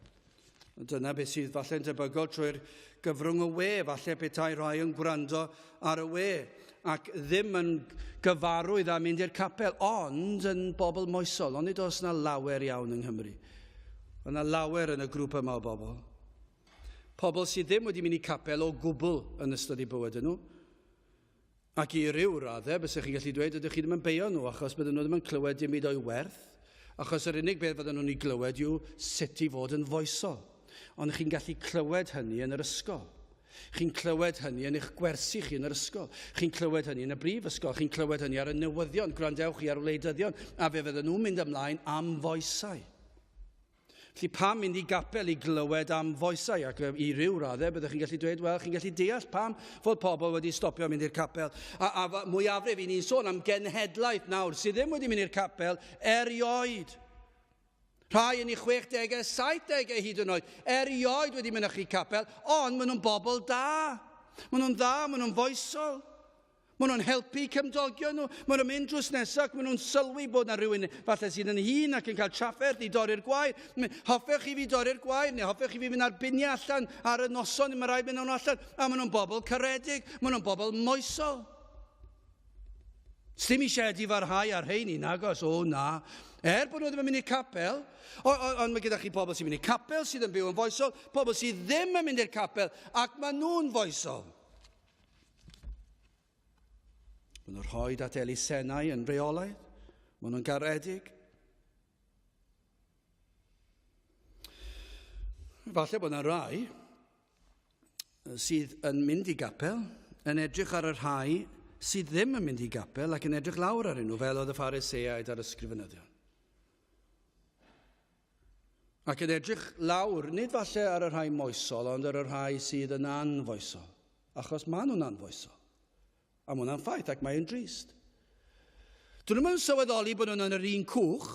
Ond dyna beth sydd falle'n debygol trwy'r gyfrwng y we, falle petai rhai yn gwrando ar y we ac ddim yn gyfarwydd â mynd i'r capel, ond yn bobl moesol. Ond nid oes yna lawer iawn yng Nghymru. Mae yna lawer yn y grŵp yma o bobl. Pobl sydd ddim wedi mynd i capel o gwbl yn ystod eu bywyd nhw. Ac i ryw raddau, bysech chi'n gallu dweud, ydych chi ddim yn beio nhw, achos bydden nhw ddim yn clywed dim byd o'i werth, achos yr unig beth fydden nhw'n ei glywed yw sut i fod yn foesol. Ond chi'n gallu clywed hynny yn yr ysgol. Chi'n clywed hynny yn eich gwersi chi yn yr ysgol. Chi'n clywed hynny yn y brifysgol. Chi'n clywed hynny ar y newyddion. Gwrandewch chi ar wleidyddion, a fe fydden nhw'n mynd ymlaen am foesau. Felly pam mynd i gapel i glywed am foesau ac i ryw raddau byddwch chi'n gallu dweud, wel, chi'n gallu deall pam fod pobl wedi stopio mynd i'r capel. A, a mwyafrif i ni'n sôn am genhedlaeth nawr sydd ddim wedi mynd i'r capel erioed. Rhai yn eu 60au, 70au hyd yn oed, erioed wedi mynychu capel, ond maen nhw'n bobl da. Maen nhw'n dda, maen nhw'n foesol. Maen nhw'n helpu cymdogion nhw. Maen nhw'n mynd drws nesaf ac maen nhw'n sylwi bod yna rhywun falle sydd yn hŷn ac yn cael trafferth i dorri'r gwair. Hoffech chi fi dorri'r gwair neu hoffech chi fi fynd â'r biniau allan ar y noson mae rhaid mynd nhw allan. A maen nhw'n bobl caredig, maen nhw'n bobl moesol. Sdim eisiau edifarhau ar rheini, nagos, o na. Er bod nhw ddim yn mynd i'r capel, ond mae gyda chi pobl sy'n mynd i'r capel sydd yn byw yn foesol, pobl sydd ddim yn mynd i'r capel ac maen nhw'n foesol. Maen nhw'n rhoi at elusennau yn reolaidd. Maen nhw'n garedig. Falle bod yna rai sydd yn mynd i gapel, yn edrych ar y rhai sydd ddim yn mynd i gapel ac yn edrych lawr arnyn nhw fel oedd y Phariseaid a'r ysgrifenyddion. Ac yn edrych lawr, nid falle ar y rhai moesol, ond ar y rhai sydd yn anfoesol. Achos maen nhw'n anfoesol. A mae hwnna'n ffaith ac mae'n drist. Dyn nhw'n sylweddoli bod nhw'n yn yr un cwch,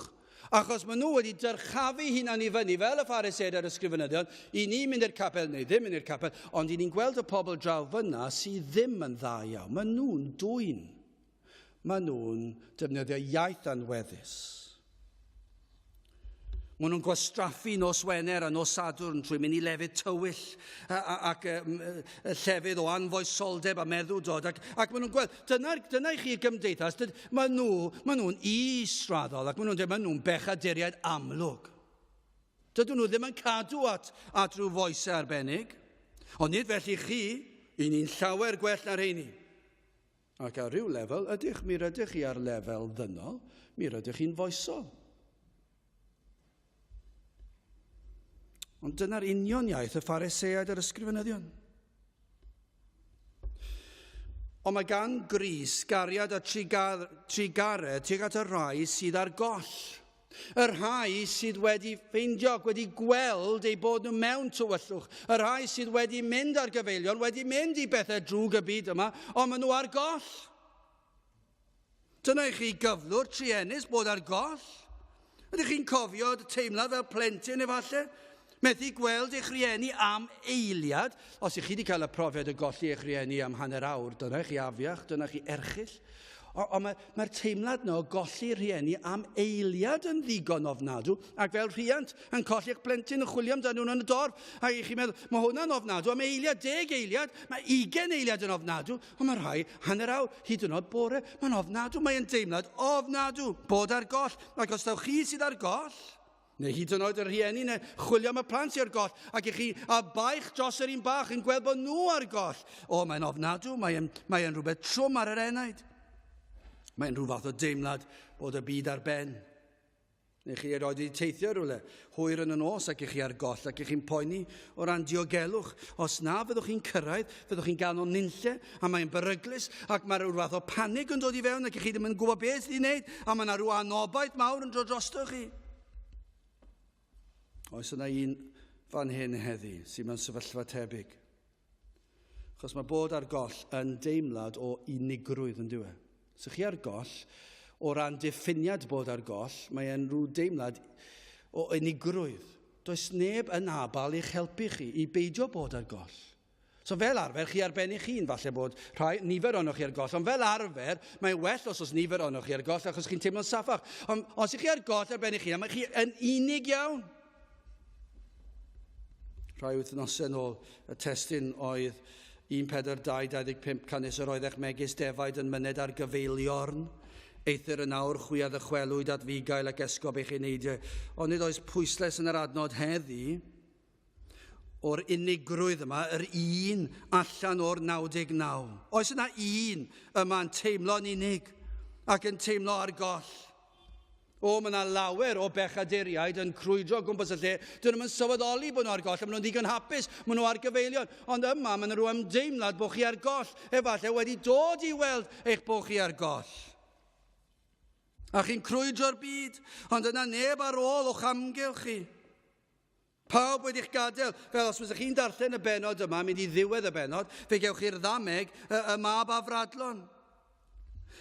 achos maen nhw wedi dyrchafu hunan i fyny fel y Phariseaid a'r ysgrifenyddion, i ni mynd i'r capel neu ddim mynd i'r capel, ond i ni'n gweld y pobl draw fyna sydd ddim yn dda iawn. Maen nhw'n dwyn. Maen nhw'n defnyddio iaith anweddus. Maen nhw'n gwastraffu nos Wener a nos Sadwrn trwy mynd i lefydd tywyll ac llefydd o anfoesoldeb a meddwdod. Ac, ac maen nhw'n gweld, dyna, dyna i chi gymdeithas, maen nhw, maen nhw'n israddol ac maen nhw'n maen nhw'n bechaduriaid amlwg. Dydyn nhw ddim yn cadw at, at rhyw foesau arbennig. Ond nid felly chi, i ni'n llawer gwell na'r rheini. Ac ar ryw lefel, ydych, mi rydych chi ar lefel ddynol, mi rydych chi'n foesol. Ond dyna'r union iaith y Phariseaid a'r ysgrifenyddion. Ond mae gan Gris gariad a trugaredd tuag at y rhai sydd ar goll. Y rhai sydd wedi ffeindio ac wedi gweld eu bod nhw mewn tywyllwch. Y rhai sydd wedi mynd ar gyfeillion, wedi mynd i bethau drwg y byd yma, ond maen nhw ar goll. Dyna i chi gyflwr truenus bod ar goll. Ydych chi'n cofio teimlad fel plentyn efallai? Methu gweld eich rhieni am eiliad. Os ych chi wedi cael y profiad o golli eich rhieni am hanner awr, dyna chi afiach, dyna chi erchyll. Ond mae'r mae teimlad yna o golli rhieni am eiliad yn ddigon ofnadw, ac fel rhiant yn colli eich plentyn yn chwilio amdano nhw yn y dorf, ac i chi'n meddwl, mae hwnna'n ofnadw am eiliad, deg eiliad, mae ugen eiliad yn ofnadw, Ond mae rhai hanner awr, hyd yn oed bore, mae'n ofnadw, mae'n deimlad ofnadw, bod ar goll. Ac os daw chi sydd ar goll, neu hyd yn oed y rhieni, neu chwilio am y plant sydd ar goll, ac i chi a baich dros yr un bach yn gweld bod nhw ar goll. O, mae'n ofnadw, mae'n mae rhywbeth trwm ar yr enaid. Mae'n rhyw fath o deimlad bod y byd ar ben. Neu chi erioed wedi teithio rhywle hwyr yn y nos ac i chi ar goll ac i chi'n poeni o ran diogelwch. Os na fyddwch chi'n cyrraedd, fyddwch chi'n ganol nunlle a mae'n beryglus ac mae rhyw fath o panig yn dod i fewn ac i chi ddim yn gwybod beth i wneud a mae yna rhyw anobaith mawr yn dod drosto chi. Oes yna un fan hyn heddi sydd mewn sefyllfa tebyg? Achos mae bod ar goll yn deimlad o unigrwydd yn diwe. So chi ar goll, o ran diffiniad bod ar goll, mae e'n rhyw deimlad o unigrwydd. Does neb yn abal i'ch helpu chi i beidio bod ar goll. So fel arfer, chi ar ben eich hun, falle bod rhai, nifer ohonoch chi ar goll, ond fel arfer, mae'n well os oes nifer ohonoch chi ar goll, achos chi'n teimlo'n saffach. Ond os ych chi ar goll ar ben eich hun, mae chi yn unig iawn. Rhai wythnosau yn ôl, y testun oedd 1.4.2.25 canys yr oeddech megis defaid yn myned ar gyfeiliorn, eithr yn awr chwi a ddychwelwyd at fugail ac esgob eich eneidiau. Ond nid oes pwyslais yn yr adnod heddi o'r unigrwydd yma, yr un allan o'r 99. Oes yna un yma'n teimlo'n unig ac yn teimlo ar goll? O, mae yna lawer o bechaduriaid yn crwydro o gwmpas y lle. Dyn nhw'n sylweddoli bod nhw ar goll, a maen nhw'n ddigon hapus, maen nhw ar gyfeillion. Ond yma, mae yna rhyw ymdeimlad bod chi ar goll, efallai wedi dod i weld eich bod chi ar goll. A chi'n crwydro'r byd, ond yna neb ar ôl o'ch amgylch chi. Pawb wedi'ch gadael. Fel os fyddwch chi'n darllen y benod yma, mynd i ddiwedd y benod, fe gewch chi'r ddameg y, y mab afradlon.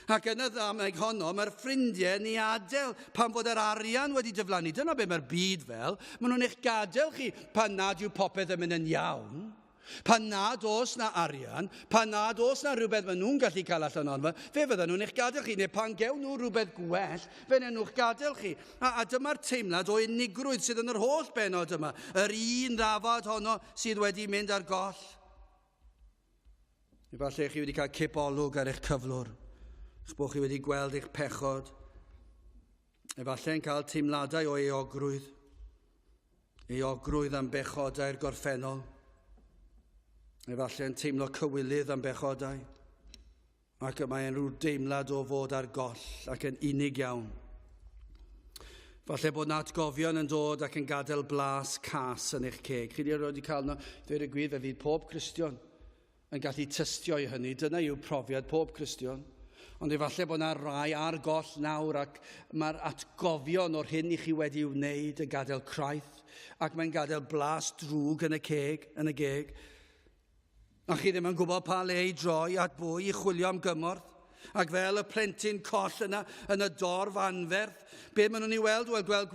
Ac yn y ddameg honno, mae'r ffrindiau yn ei adael pan fod yr arian wedi diflannu. Dyna beth mae'r byd fel. Maen nhw'n eich gadael chi pan nad yw popeth yn mynd yn iawn. Pan nad oes na arian, pan nad oes na rhywbeth maen nhw'n gallu cael allan ohono fe, fe fyddan nhw'n eich gadael chi, neu pan gewn nhw rhywbeth gwell, fe wnawn nhw'ch gadael chi. A, a dyma'r teimlad o unigrwydd sydd yn yr holl benod yma, yr un ddafad honno sydd wedi mynd ar goll. Efallai chi wedi cael cip olwg ar eich cyflwr, eich bod chi wedi gweld eich pechod, efallai yn cael teimladau o euogrwydd, euogrwydd am bechodau'r gorffennol, efallai yn teimlo cywilydd am bechodau, ac y mae'n rhyw deimlad o fod ar goll ac yn unig iawn. Falle bod na atgofion yn dod ac yn gadael blas cas yn eich ceg. Chi wedi cael yno, dweud y gwir, fe fydd pob Cristion yn gallu tystio i hynny. Dyna yw profiad pob Cristion. Ond efallai bod yna rai ar goll nawr ac mae'r atgofion o'r hyn i chi wedi wneud yn gadael craith ac mae'n gadael blas drwg yn y ceg, yn y geg. A chi ddim yn gwybod pa le i droi at bwy i chwilio am gymorth. Ac fel y plentyn coll yna yn y dorf anferth, be maen nhw'n ei weld? Wel, gweld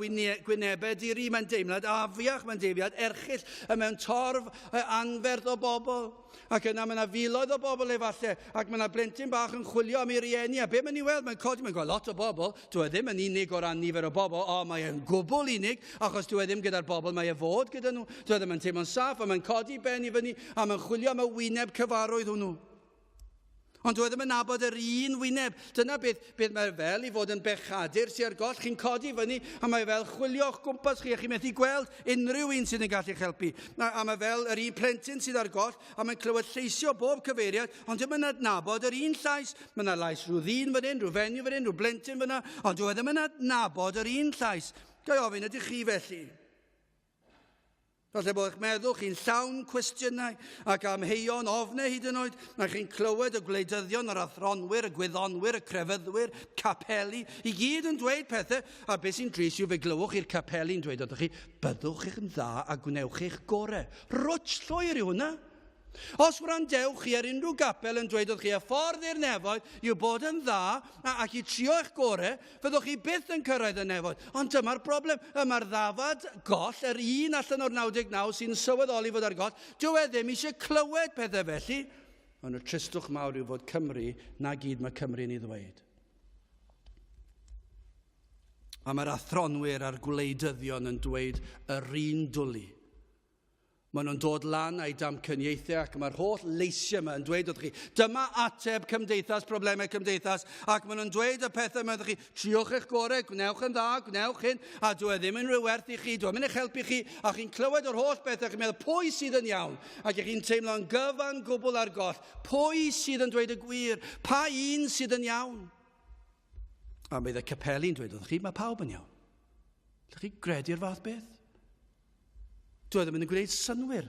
gwynebau diri, mae'n deimlad afiach, mae'n deimlad erchyll, y mewn torf anferth o bobl. Ac yna mae yna filoedd o bobl efallai, ac mae yna blentyn bach yn chwilio am ei rieni, a be mae'n ei weld? Mae'n codi, mae'n gweld lot o bobl, dwi e ddim yn unig o ran nifer o bobl, o, mae e'n gwbl unig, achos dwi e ddim gyda'r bobl mae e fod gyda nhw, dwi e ddim yn teimlo'n saff, a mae'n codi ben i fyny, a mae'n chwilio am y wyneb cyfarwydd hwnnw. Ond dwi e ddim yn nabod yr un wyneb. Dyna beth, beth mae fel i fod yn bechadur sy'n ar goll. Chi'n codi fyny a mae fel chwilio o'ch gwmpas chi a chi'n methu gweld unrhyw un sydd yn gallu'ch helpu. A, a mae fel yr un plentyn sydd ar goll a mae'n clywed lleisio bob cyfeiriad, ond ddim yn adnabod yr un llais. Mae yna lais rhyw ddyn fan hyn, rhyw fenyw fan hyn, rhyw blentyn fan yna, ond dwi e ddim yn adnabod yr un llais. Ga i ofyn, ydych chi felly? Falle bod eich meddwl chi'n llawn cwestiynau ac amheuon, ofnau hyd yn oed. Mae chi'n clywed y gwleidyddion, yr athronwyr, y gwyddonwyr, y crefyddwyr, capeli, i gyd yn dweud pethau. A beth sy'n drist yw fe glywch chi'r capeli'n dweud wrthych chi, byddwch chi'n dda a gwnewch eich gorau. Rwtsh llwyr yw hwnna. Os wrandewch chi ar unrhyw gapel yn dweud wrth chi y ffordd i'r nefoedd yw bod yn dda ac i trio eich gore, fyddwch chi byth yn cyrraedd y nefoedd. Ond dyma'r broblem, y mae'r ddafad goll, yr un allan o'r 99 sy'n sylweddoli fod ar goll, dyw e ddim eisiau clywed pethau felly. Ond y tristwch mawr yw fod Cymru, na gyd mae Cymru'n ei ddweud. A mae'r athronwyr a'r gwleidyddion yn dweud yr un dwli. Maen nhw'n dod lan â'u damcaniaethau ac mae'r holl leisiau yma yn dweud wrthych chi, dyma ateb cymdeithas, problemau cymdeithas, ac maen nhw'n dweud y pethau yma wrthych chi, triwch eich gorau, gwnewch yn dda, gwnewch hyn, a dwi e ddim yn rhyw werth i chi, dwi e ddim yn eich helpu chi, a chi'n clywed yr holl bethau, chi'n meddwl, pwy sydd yn iawn? Ac chi'n teimlo'n gyfan gwbl ar goll, pwy sydd yn dweud y gwir? Pa un sydd yn iawn? A bydd y capeli'n dweud wrthych chi, mae pawb yn iawn. Ydych chi gredu'r fath beth? Dwi e ddim yn gwneud synnwyr.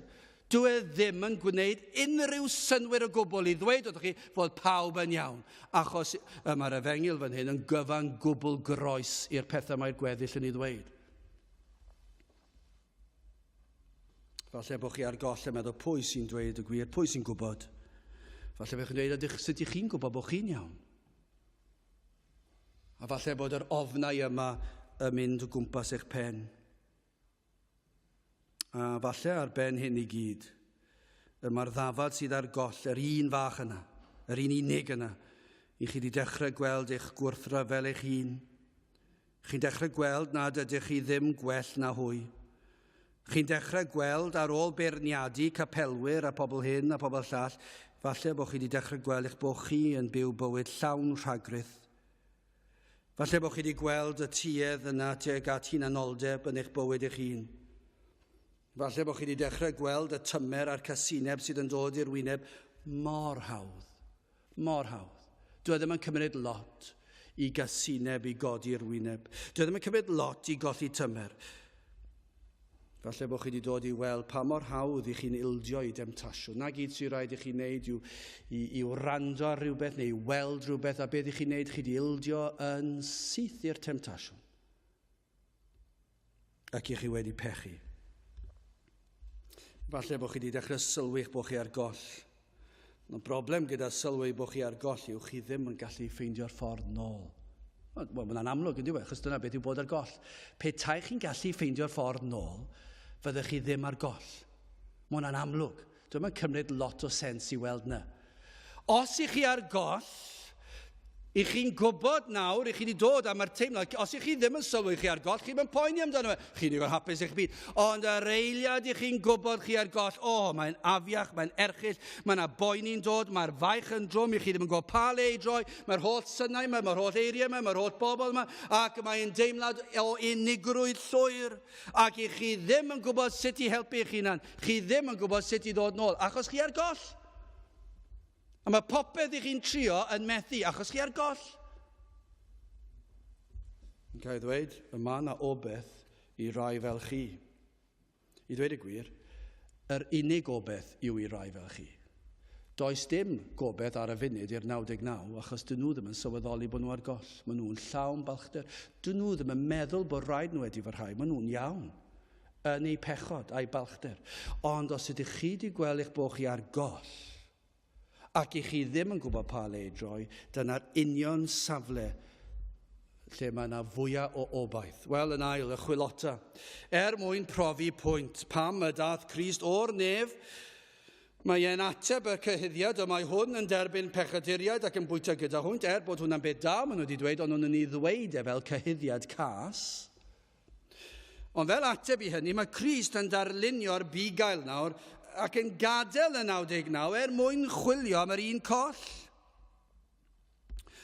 Dwi e ddim yn gwneud unrhyw synnwyr o gwbl i ddweud wrthych chi fod pawb yn iawn, achos y mae'r efengyl fan hyn yn gyfan gwbl groes i'r pethau mae'r gweddill yn ei ddweud. Falle bod chi ar goll yn meddwl pwy sy'n dweud y gwir, pwy sy'n gwybod. Falle bod chi'n dweud, ydych, sut ydych chi'n gwybod bod chi'n iawn? A falle bod yr ofnau yma yn mynd o gwmpas eich pen. A falle ar ben hyn i gyd, y mae'r ddafad sydd ar goll, yr un fach yna, yr un unig yna, i chi wedi dechrau gweld eich gwrthryfel eich hun. Chi'n dechrau gweld nad ydych chi ddim gwell na hwy. Chi'n dechrau gweld ar ôl beirniadu capelwyr a pobl hyn a pobl llall, falle bod chi wedi dechrau gweld eich bod chi yn byw bywyd llawn rhagrith. Falle bod chi wedi gweld y tuedd yna tuag at hunanoldeb yn eich bywyd eich hun. Falle bod chi wedi dechrau gweld y tymer a'r casineb sydd yn dod i'r wyneb mor hawdd. Mor hawdd. Dwi e ddim yn cymryd lot i gasineb i godi i'r wyneb. Dwi e ddim yn cymryd lot i golli tymer. Falle bod chi wedi dod i weld pa mor hawdd i chi'n ildio i demtasiwn. Na gyd sy'n rhaid i chi wneud yw i, i wrando ar rhywbeth neu i weld rhywbeth, a beth i chi'n wneud, chi wedi ildio yn syth i'r temtasiwn. Ac i chi wedi pechu. Falle bod chi wedi dechrau sylwi eich bod chi ar goll. Y broblem gyda sylwi bod chi ar goll yw chi ddim yn gallu ffeindio'r ffordd nôl. Wel, mae hwnna'n amlwg yn diwedd, achos dyna beth yw bod ar goll. Pe tai chi'n gallu ffeindio'r ffordd nôl, fyddech chi ddim ar goll. Mae hwnna'n amlwg. Dwi'n yn cymryd lot o sens i weld na. Os i chi ar goll, I chi'n gwybod nawr, i chi wedi dod a mae'r teimlad, os i chi ddim yn sylwi chi ar goll, chi'n mynd poeni amdano fe, chi'n ddigon hapus eich byd. Ond yr eiliad i chi'n gwybod chi ar goll, o, oh, mae'n afiach, mae'n erchyll, mae yna boeni'n dod, mae'r faich yn drwm, i chi ddim yn gwybod pa le i droi, mae'r holl synau yma, mae'r holl eiriau yma, mae'r holl bobl yma, ac mae'n deimlad o unigrwydd llwyr, ac i chi ddim yn gwybod sut i helpu eich hunan, chi ddim yn gwybod sut i ddod nôl, achos chi ar goll. A mae popeth i chi'n trio yn methu achos chi ar goll. Yn cael ei ddweud, y mae yna obeth i rai fel chi. I ddweud y gwir, yr unig obeth yw i rai fel chi. Does dim gobeith ar y funud i'r 99 achos dyn nhw ddim yn sylweddoli bod nhw ar goll. Maen nhw'n llawn balchder. Dyn nhw ddim yn meddwl bod rhaid nhw wedi fyrhau. Maen nhw'n iawn yn eu pechod a'u balchder. Ond os ydych chi wedi gweld eich bod chi ar goll, ac i chi ddim yn gwybod pa le i droi, dyna'r union safle lle mae yna fwyaf o obaith. Wel, yn ail, y chwilota. Er mwyn profi pwynt pam y dath Crist o'r nef, mae e'n ateb y cyhuddiad y mae hwn yn derbyn pechaduriaid ac yn bwyta gyda hwynt, er bod hwnna'n beth da, maen nhw wedi dweud, ond nhw'n ei ddweud e fel cyhuddiad cas. Ond fel ateb i hynny, mae Crist yn darlunio'r bugail nawr ac yn gadael y 99 er mwyn chwilio am yr un coll.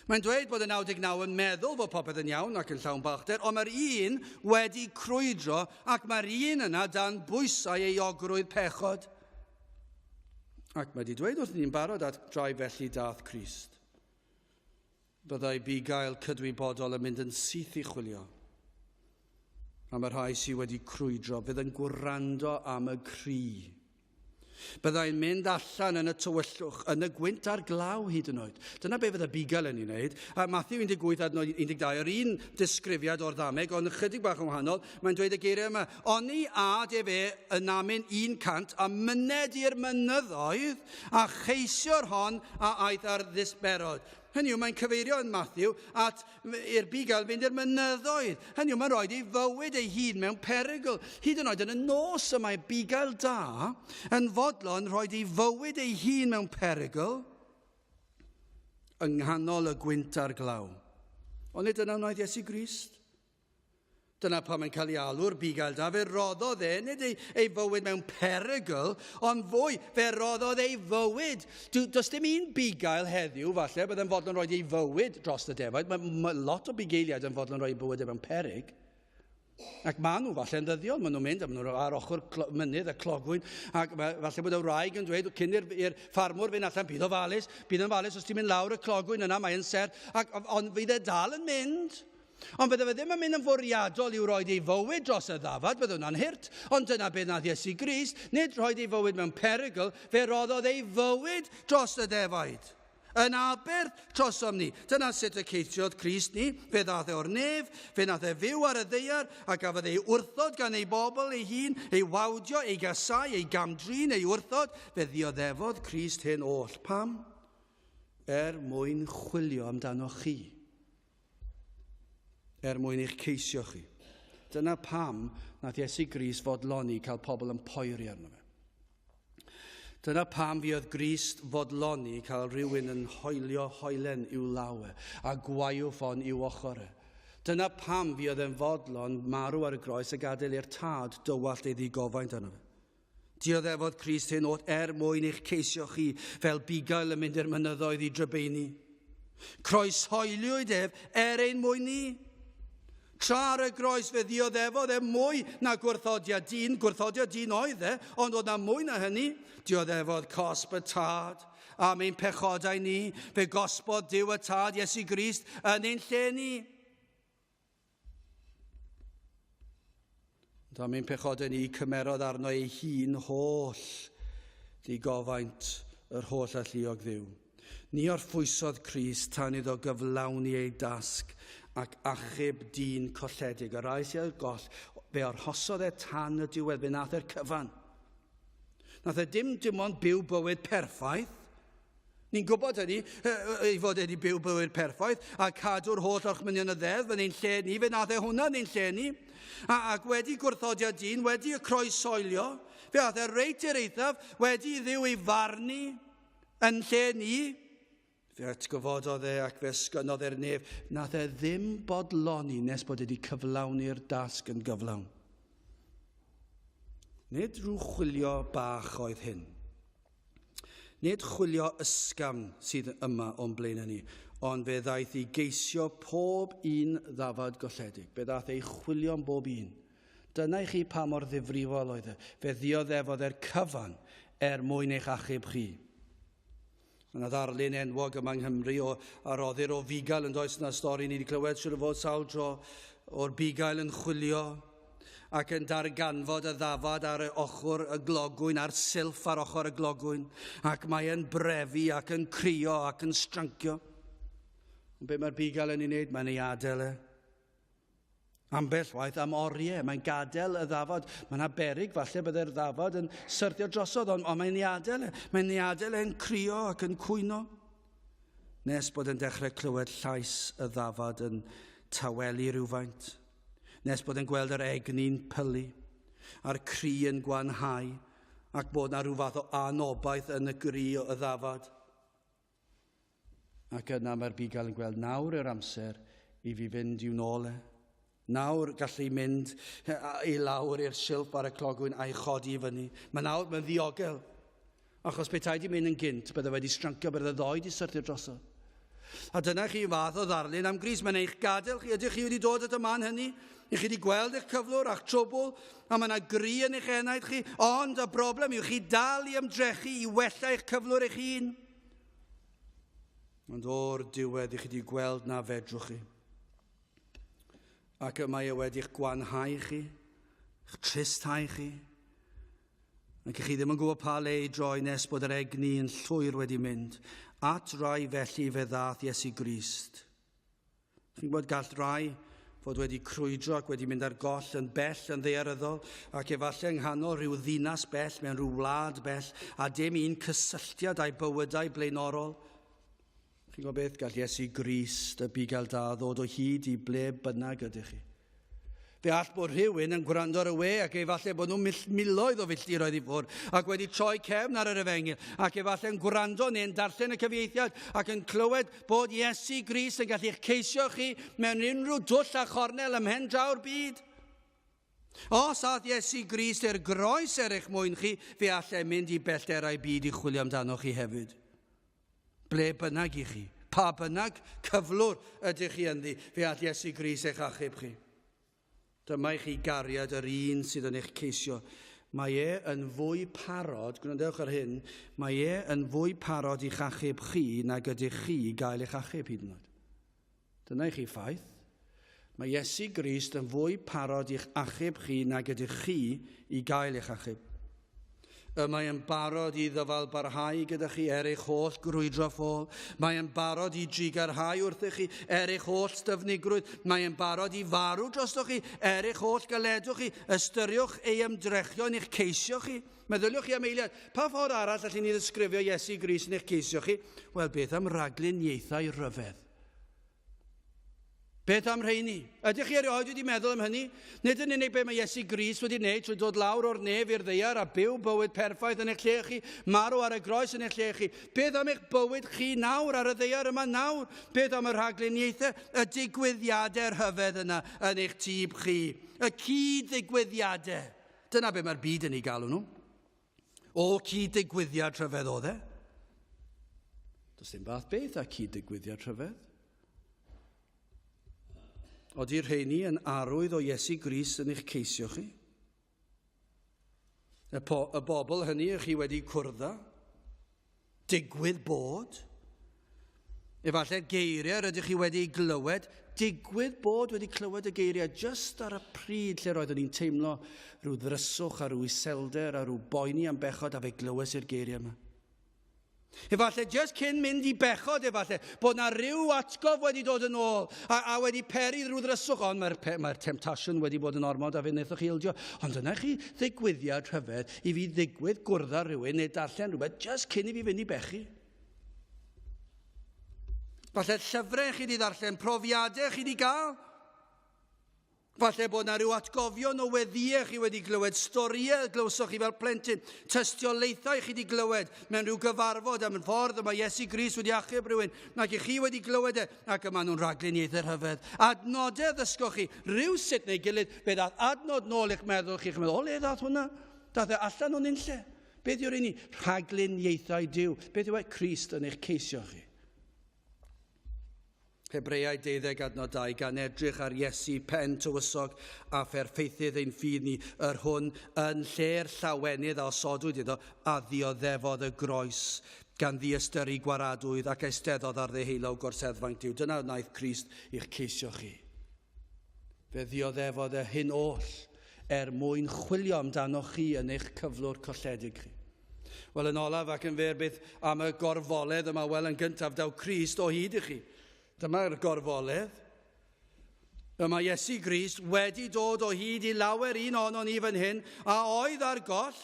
Mae'n dweud bod y 99 yn meddwl fod popeth yn iawn ac yn llawn balchder, ond mae'r un wedi crwydro ac mae'r un yna dan bwysau euogrwydd pechod. Ac mae wedi dweud wrth ni'n barod at drai felly dath Crist. Byddai bugail cydwybodol yn mynd yn syth i chwilio am y rhai sydd wedi crwydro, fydd yn gwrando am y cri. Byddai'n mynd allan yn y tywyllwch, yn y gwynt a'r glaw hyd yn oed. Dyna be fydd y bugail yn ei wneud. A Matthew 18 adnod 12, yr un disgrifiad o'r ddameg, ond ychydig bach yn wahanol, mae'n dweud y geiriau yma, Oni ad efe yn namyn 100 a myned i'r mynyddoedd a cheisio'r hon a aeth ar ddisberod. Hynny yw, mae'n cyfeirio yn Matthew at i'r bugail fynd i'r mynyddoedd. Hynny yw, mae'n rhoi ei fywyd ei hun mewn perygl. Hyd yn oed yn y nos y mae bugail da yn fodlon rhoi ei fywyd ei hun mewn perygl yng nghanol y gwynt a'r glaw. Ond nid dyna wnaeth Iesu Grist. Dyna pam mae'n cael ei alw'r bugail da. Fe roddodd e, nid ei, ei fywyd mewn perygl, ond fwy, fe roddodd ei fywyd. Does dim un bugail heddiw, falle, byddai'n fodlon rhoi ei fywyd dros y defaid. Mae, mae lot o bugeiliaid yn fodlon rhoi ei bywyd e mewn peryg. Ac maen nhw falle yn ddyddiol, maen nhw'n mynd, a maen nhw ar ochr mynydd y clogwyn, ac falle bod y wraig yn dweud cyn i'r ffarmwr fynd allan, bydd ofalus, bydd yn ofalus os ti'n mynd lawr y clogwyn yna, mae'n serth, ac, ond fydd e dal yn mynd. Ond bydde fe ddim yn mynd yn fwriadol i'w roed ei fywyd dros y ddafad, bydde hwnna'n hurt. Ond dyna beth nath Iesu Grist, nid rhoed ei fywyd mewn perygl, fe roddodd ei fywyd dros y defaid. Yn aberth trosom ni. Dyna sut y ceisiodd Crist ni. Fe ddath e o'r nef, fe nath e fyw ar y ddaear, a gafodd ei wrthod gan ei bobl ei hun, ei wawdio, ei gasau, ei gamdrin, ei wrthod. Fe ddioddefodd Crist hyn oll. Pam? Er mwyn chwilio amdanoch chi. Er mwyn eich ceisio chi. Dyna pam nath Iesu Grist fodloni cael pobl yn poeri arno fe. Dyna pam fuodd Grist fodloni cael rhywun yn hoelio hoelen i'w law e a gwaywffon i'w ochr e. Dyna pam fuodd e'n fodlon marw ar y groes a gadael i'r tad dywallt ei ddigofaint arno fe. Dioddefodd Crist hyn oll er mwyn eich ceisio chi fel bugail yn mynd i'r mynyddoedd i drybeini. Croeshoeliwyd ef er ein mwyn ni. Tra ar y groes fe ddioddefodd e mwy na gwrthodiad dyn, gwrthodiad dyn oedd e, ond oedd na mwy na hynny. Dioddefodd cosb y tad am ein pechodau ni, fe gosbodd Duw y tad Iesu Grist yn ein lle ni. Ond am ein pechodau ni, cymerodd arno ei hun holl ddigofaint yr holl alluog Dduw. Ni orffwysodd Crist tan iddo gyflawni ei dasg ac achub dyn colledig. Y rai sydd ar goll, fe arhosodd e tan y diwedd, fe nath e'r cyfan. Nath e dim dim ond byw bywyd perffaith, Ni'n gwybod hynny, ei fod wedi byw bywyd perffaith a cadw'r holl orchmynion y ddeddf yn ein lle ni, fe nath e hwnna yn ein lle ni. A, ac wedi gwrthodiad dyn, wedi y croesoelio, fe ath e reit i'r eithaf, wedi i Dduw ei farnu yn lle ni. Fe atgyfododd e ac fe esgynnodd e'r nef. Nath e ddim bodloni nes bod wedi cyflawni'r dasg yn gyflawn. Nid rhyw chwilio bach oedd hyn. Nid chwilio ysgafn sydd yma o'n blaenau ni, ond fe ddaeth i geisio pob un ddafad golledig. Fe ddaeth ei chwilio am bob un. Dyna i chi pa mor ddifrifol oedd e. Fe ddioddefodd e'r cyfan er mwyn eich achub chi. Mae yna ddarlun enwog yma yng Nghymru o, a roddir o fugail yn does yna stori ni wedi clywed siwr o fod sawl tro o'r bugail yn chwilio ac yn darganfod y ddafad ar y ochr y glogwyn, a'r silff ar ochr y glogwyn, ac mae e'n brefu ac yn crio ac yn strancio. Ond be mae'r bugail yn ei wneud? Mae'n ei adael e. Ambell waith am oriau, mae'n gadael y ddafad. Mae yna berig falle byddai'r ddafad yn syrthio drosodd, ond, ond mae'n ei adael e. Mae'n ei adael e'n crio ac yn cwyno. Nes bod yn dechrau clywed llais y ddafad yn tawelu rhywfaint. Nes bod yn gweld yr egni'n pylu, a'r cri yn gwanhau, ac bod na rhyw fath o anobaith yn y gri o y ddafad. Ac yna mae'r bugail yn gweld nawr yw'r amser i fi fynd i'w nôl e. Nawr gallu mynd i lawr i'r silff ar y clogwyn a'i chodi i fyny. Mae nawr, mae'n ddiogel. Achos petai di mynd yn gynt, bydde wedi strancio, bydde ddoe di syrthio drosodd. A dyna chi fath o ddarlun am Grist. Mae'n eich gadael chi. Ydych chi wedi dod at y man hynny? I chi wedi gweld eich cyflwr a'ch trwbl, a mae yna gri yn eich enaid chi, ond y broblem yw chi dal i ymdrechu i wella eich cyflwr eich hun. Ond o'r diwedd i chi wedi gweld na fedrwch chi. Ac y mae e wedi'ch gwanhau chi, eich tristhau chi, Ac chi ddim yn gwybod pa le i droi nes bod yr egni yn llwyr wedi mynd. At rai felly fe ddath Iesu Grist. Chi'n gwybod gall rai fod wedi crwydro ac wedi mynd ar goll yn bell yn ddaearyddol ac efallai yng nghanol rhyw ddinas bell mewn rhyw wlad bell a dim un cysylltiad â'i bywydau blaenorol. Chi'n gwybod beth? Gall Iesu Grist, y bugail da, ddod o hyd i ble bynnag ydych chi. Fe all bod rhywun yn gwrando ar y we ac efallai bod nhw'n miloedd o filltiroedd i ffwrdd ac wedi troi cefn ar yr efengyl ac efallai yn gwrando neu'n darllen y cyfieithiad ac yn clywed bod Iesu Grist yn gallu'ch ceisio chi mewn unrhyw dwll a chornel ym mhen draw'r byd. Os ath Iesu Grist i'r groes er eich mwyn chi, fe allai mynd i bellterau byd i chwilio amdano chi hefyd. Ble bynnag i chi, pa bynnag cyflwr ydych chi ynddi, fe all Iesu Grist eich achub chi. Dyma i chi gariad yr un sydd yn eich ceisio. Mae e yn fwy parod, gwrandewch ar hyn, mae e yn fwy parod i'ch achub chi nag ydych chi i gael eich achub hyd yn oed. Dyna i chi ffaith. Mae Iesu Grist yn fwy parod i'ch achub chi nag ydych chi i gael eich achub. Y mae yn barod i ddyfal barhau gyda chi er eich holl grwydro ffôl. Mae yn barod i drugarhau wrthych chi er eich holl styfnigrwydd. Mae yn barod i farw drostoch chi er eich holl galedwch chi. Ystyriwch ei ymdrechion i'ch ceisio chi. Meddyliwch chi am eiliad, pa ffordd arall allwn ni ddisgrifio Iesu Grist yn eich ceisio chi? Wel, beth am ragluniaethau rhyfedd? Beth am rheini? Ydych chi erioed wedi meddwl am hynny? Nid yn unig be mae Iesu Grist wedi wneud trwy dod lawr o'r nef i'r ddaear a byw bywyd perffaith yn eich lle chi, marw ar y groes yn eich lle chi. Beth am eich bywyd chi nawr ar y ddaear yma nawr? Beth am y rhagluniaethau, y digwyddiadau rhyfedd yna yn eich tîb chi? Y cyd-ddigwyddiadau. Dyna be mae'r byd yn ei galw nhw. O, cyd-ddigwyddiad rhyfedd oedd e. Does dim fath beth â cyd-ddigwyddiad rhyfedd. Ody'r rheini yn arwydd o Iesu Grist yn eich ceisio chi? Y, po, y bobl hynny ych chi wedi cwrdd â? Digwydd bod? Efallai'r geiriau rydych chi wedi ei glywed, digwydd bod wedi clywed y geiriau jyst ar y pryd lle roeddwn i'n teimlo rhyw ddryswch a rhyw iselder a rhyw boeni am bechod a fe glywes i'r geiriau yma. Efallai jyst cyn mynd i bechod, efallai, bod na rhyw atgof wedi dod yn ôl a, a wedi peri rhyw ddryswch, ond mae'r mae temptasiwn wedi bod yn ormod a fe wnaethoch chi ildio. Ond dyna chi ddigwyddiad rhyfedd i fi ddigwydd gwrdd â rhywun neu darllen rhywbeth jyst cyn i fi fynd i bechu. Falle llyfrau chi wedi ddarllen, profiadau chi wedi gael. Falle bod yna rhyw atgofion o weddïau chi wedi glywed, storïau glywsoch chi fel plentyn, tystiolaethau chi wedi glywed mewn rhyw gyfarfod am y ffordd y mae Iesu Grist wedi achub rhywun, ac i chi wedi glywed e, ac y maen nhw'n rhagluniaethau rhyfedd. Adnodau ddysgoch chi, rhyw sut neu gilydd, fe ddath adnod nôl i'ch meddwl chi, chi'n meddwl, o le ddath hwnna? Dath e allan o'n unlle. Beth yw'r un i? Rhagluniaethau Duw. Beth yw e? Crist yn eich ceisio chi. Hebreaid 12 adnod 2, gan edrych ar Iesu pen tywysog a pherffeithydd ein ffydd ni, yr hwn yn lle'r llawenydd a osodwyd iddo, a ddioddefodd y groes, gan ddiystyru gwaradwydd ac eisteddodd ar ddeheulaw gorseddfainc Duw. Dyna wnaeth Crist i'ch ceisio chi. Fe ddioddefodd e hyn oll er mwyn chwilio amdanoch chi yn eich cyflwr colledig chi. Wel, yn olaf ac yn fyr, beth am y gorfoledd yma? Wel, yn gyntaf, daw Crist o hyd i chi. Dyma'r gorfoledd. Y mae Iesu Grist wedi dod o hyd i lawer un ohonon ni fan hyn a oedd ar goll,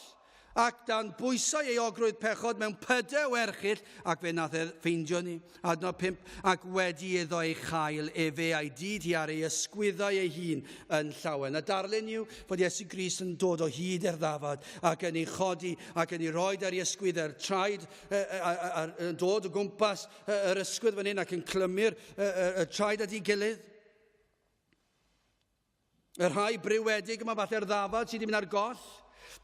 ac dan bwysau euogrwydd pechod mewn pydew erchyll, ac fe nath e ffeindio ni. Adnod 5, ac wedi iddo ei chael efe a'i dyd hi ar ei ysgwyddau ei hun yn llawen. A darlun yw fod Iesu Grist yn dod o hyd i'r ddafad ac yn ei chodi ac yn ei roed ar ei ysgwyddau'r traed yn dod o gwmpas yr ysgwydd fan hyn ac yn clymu'r y traed at ei gilydd. Y rhai briwedig yma, falle'r ddafad sydd wedi mynd ar goll.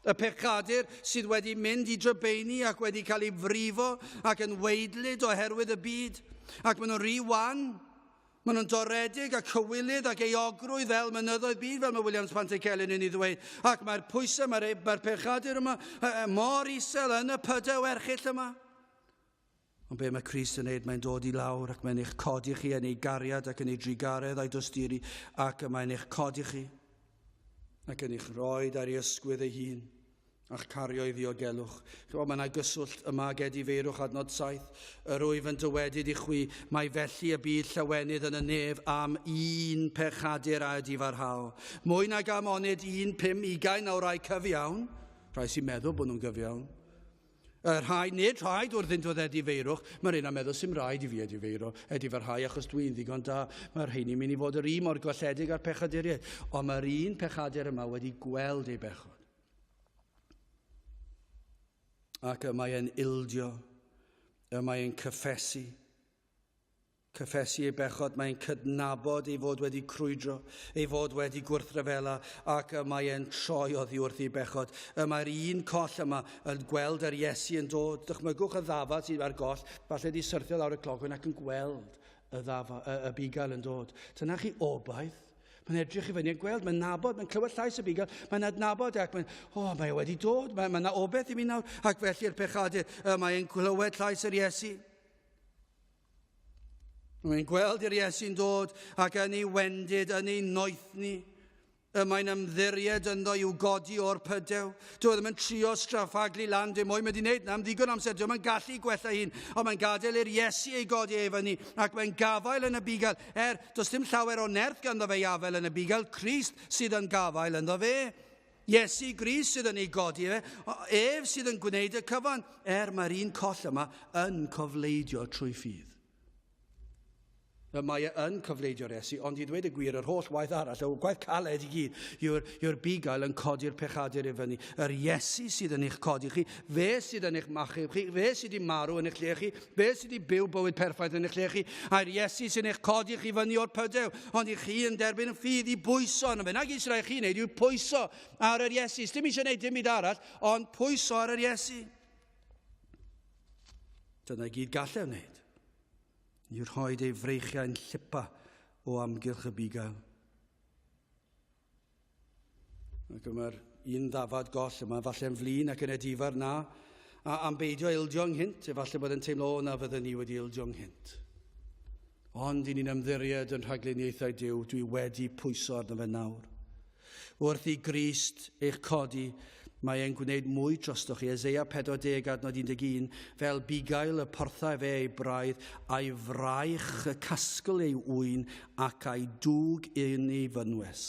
Y pechadur sydd wedi mynd i drybeini ac wedi cael ei frifo ac yn weidlyd oherwydd y byd. Ac maen nhw'n rhy wan. Maen nhw'n doredig a cywilydd ac euogrwydd fel mynyddoedd byd, fel mae Williams Pantycelyn yn ei ddweud. Ac mae'r pwysau, mae'r mae pechadur yma mor isel yn y pydew erchyll yma. Ond be mae Crist yn neud, mae'n dod i lawr ac mae'n eich codi chi yn ei gariad ac yn ei drugaredd a'i dosturi ac mae'n eich codi chi ac yn eich roed ar ei ysgwydd ei hun a'ch cario i ddiogelwch. Chymod, mae yna gyswllt yma ag edifeirwch adnod 7. Yr wyf yn dywedyd i chwi, mae felly y bydd llawenydd yn y nef am un pechadur a edifarhao. Mwy nag am onid un 25 o rai cyfiawn, rhai sy'n meddwl bod nhw'n gyfiawn, Y rhai, nid rhaid wrthynt fod edifeirwch, mae'r un am meddwl sy'n rhaid i fi edifeiro, edifarhau achos dwi'n ddigon da. Mae'r rheini'n mynd i fod yr un mor golledig â'r pechaduriaid. Ond mae'r un pechadur yma wedi gweld ei bechod. Ac y mae e'n ildio, y mae e'n cyffesu, Cyffesu ei bechod, mae'n cydnabod ei fod wedi crwydro, ei fod wedi gwrthryfela, ac y mae e'n troi oddi wrth ei bechod. Y mae'r un coll yma yn gweld yr Iesu yn dod. Dychmygwch y ddafad sydd ar goll, falle di syrthio lawr y clogwyn ac yn gweld y, ddafa, y, y bugail yn dod. Dyna chi obaith. Mae'n edrych i fyny yn gweld, mae'n nabod, mae'n clywed llais y bugail, mae'n adnabod ac mae'n, o, oh, mae e wedi dod, mae yna obaith i mi nawr. Ac felly'r pechadur, mae'n clywed llais yr Iesu. Mae'n gweld yr Iesu'n dod ac yn ei wendid, yn ei noethni. Y mae'n ymddiried ynddo i'w godi o'r pydew. Dyw e ddim yn trio straffaglu lan dim mwy. Mae wedi gwneud na am ddigon amser. Dyw e'n gallu gwella hun, ond mae'n gadael i'r Iesu ei godi ei fyny ac mae'n gafael yn y bugail. Er, does dim llawer o nerth ganddo fe i afael yn y bugail. Crist sydd yn gafael ynddo fe. Iesu Grist sydd yn ei godi fe, ef sydd yn gwneud y cyfan, er mae'r un coll yma yn cofleidio trwy ffydd. Y mae e yn cofleidio'r Iesu, ond i ddweud y gwir, yr holl waith arall, y gwaith caled i gyd, yw'r yw bugail yn codi'r pechadur i fyny. Yr Iesu sydd yn eich codi chi, fe sydd yn eich machu chi, fe sydd wedi marw yn eich lle chi, fe sydd wedi byw bywyd perffaith yn eich lle chi, a'r Iesu sy'n eich codi chi fyny o'r pydew, ond i chi yn derbyn y ffydd i bwyso arno fe. Nag i sy'n chi wneud yw pwyso ar yr Iesu. Dim eisiau gwneud dim byd arall, ond pwyso ar yr Iesu. Dyna i gyd gallai wneud. I rhoi ei freichiau'n llipa o amgylch y bugail. Ac mae'r un ddafad goll yma, falle'n flin ac yn edifar na, a am beidio ildio ynghynt, efallai bod yn teimlo o na fydden ni wedi ildio ynghynt. Ond i ni'n ymddiried yn rhagluniaethau Duw, dwi wedi pwyso arno fe nawr. Wrth i Grist eich codi, mae e'n gwneud mwy drostoch chi. Eseia 40 adnod 11, fel bugail y porthau fe ei braidd, a'i fraich y casgl ei ŵyn ac a'i dwg yn ei fynwes.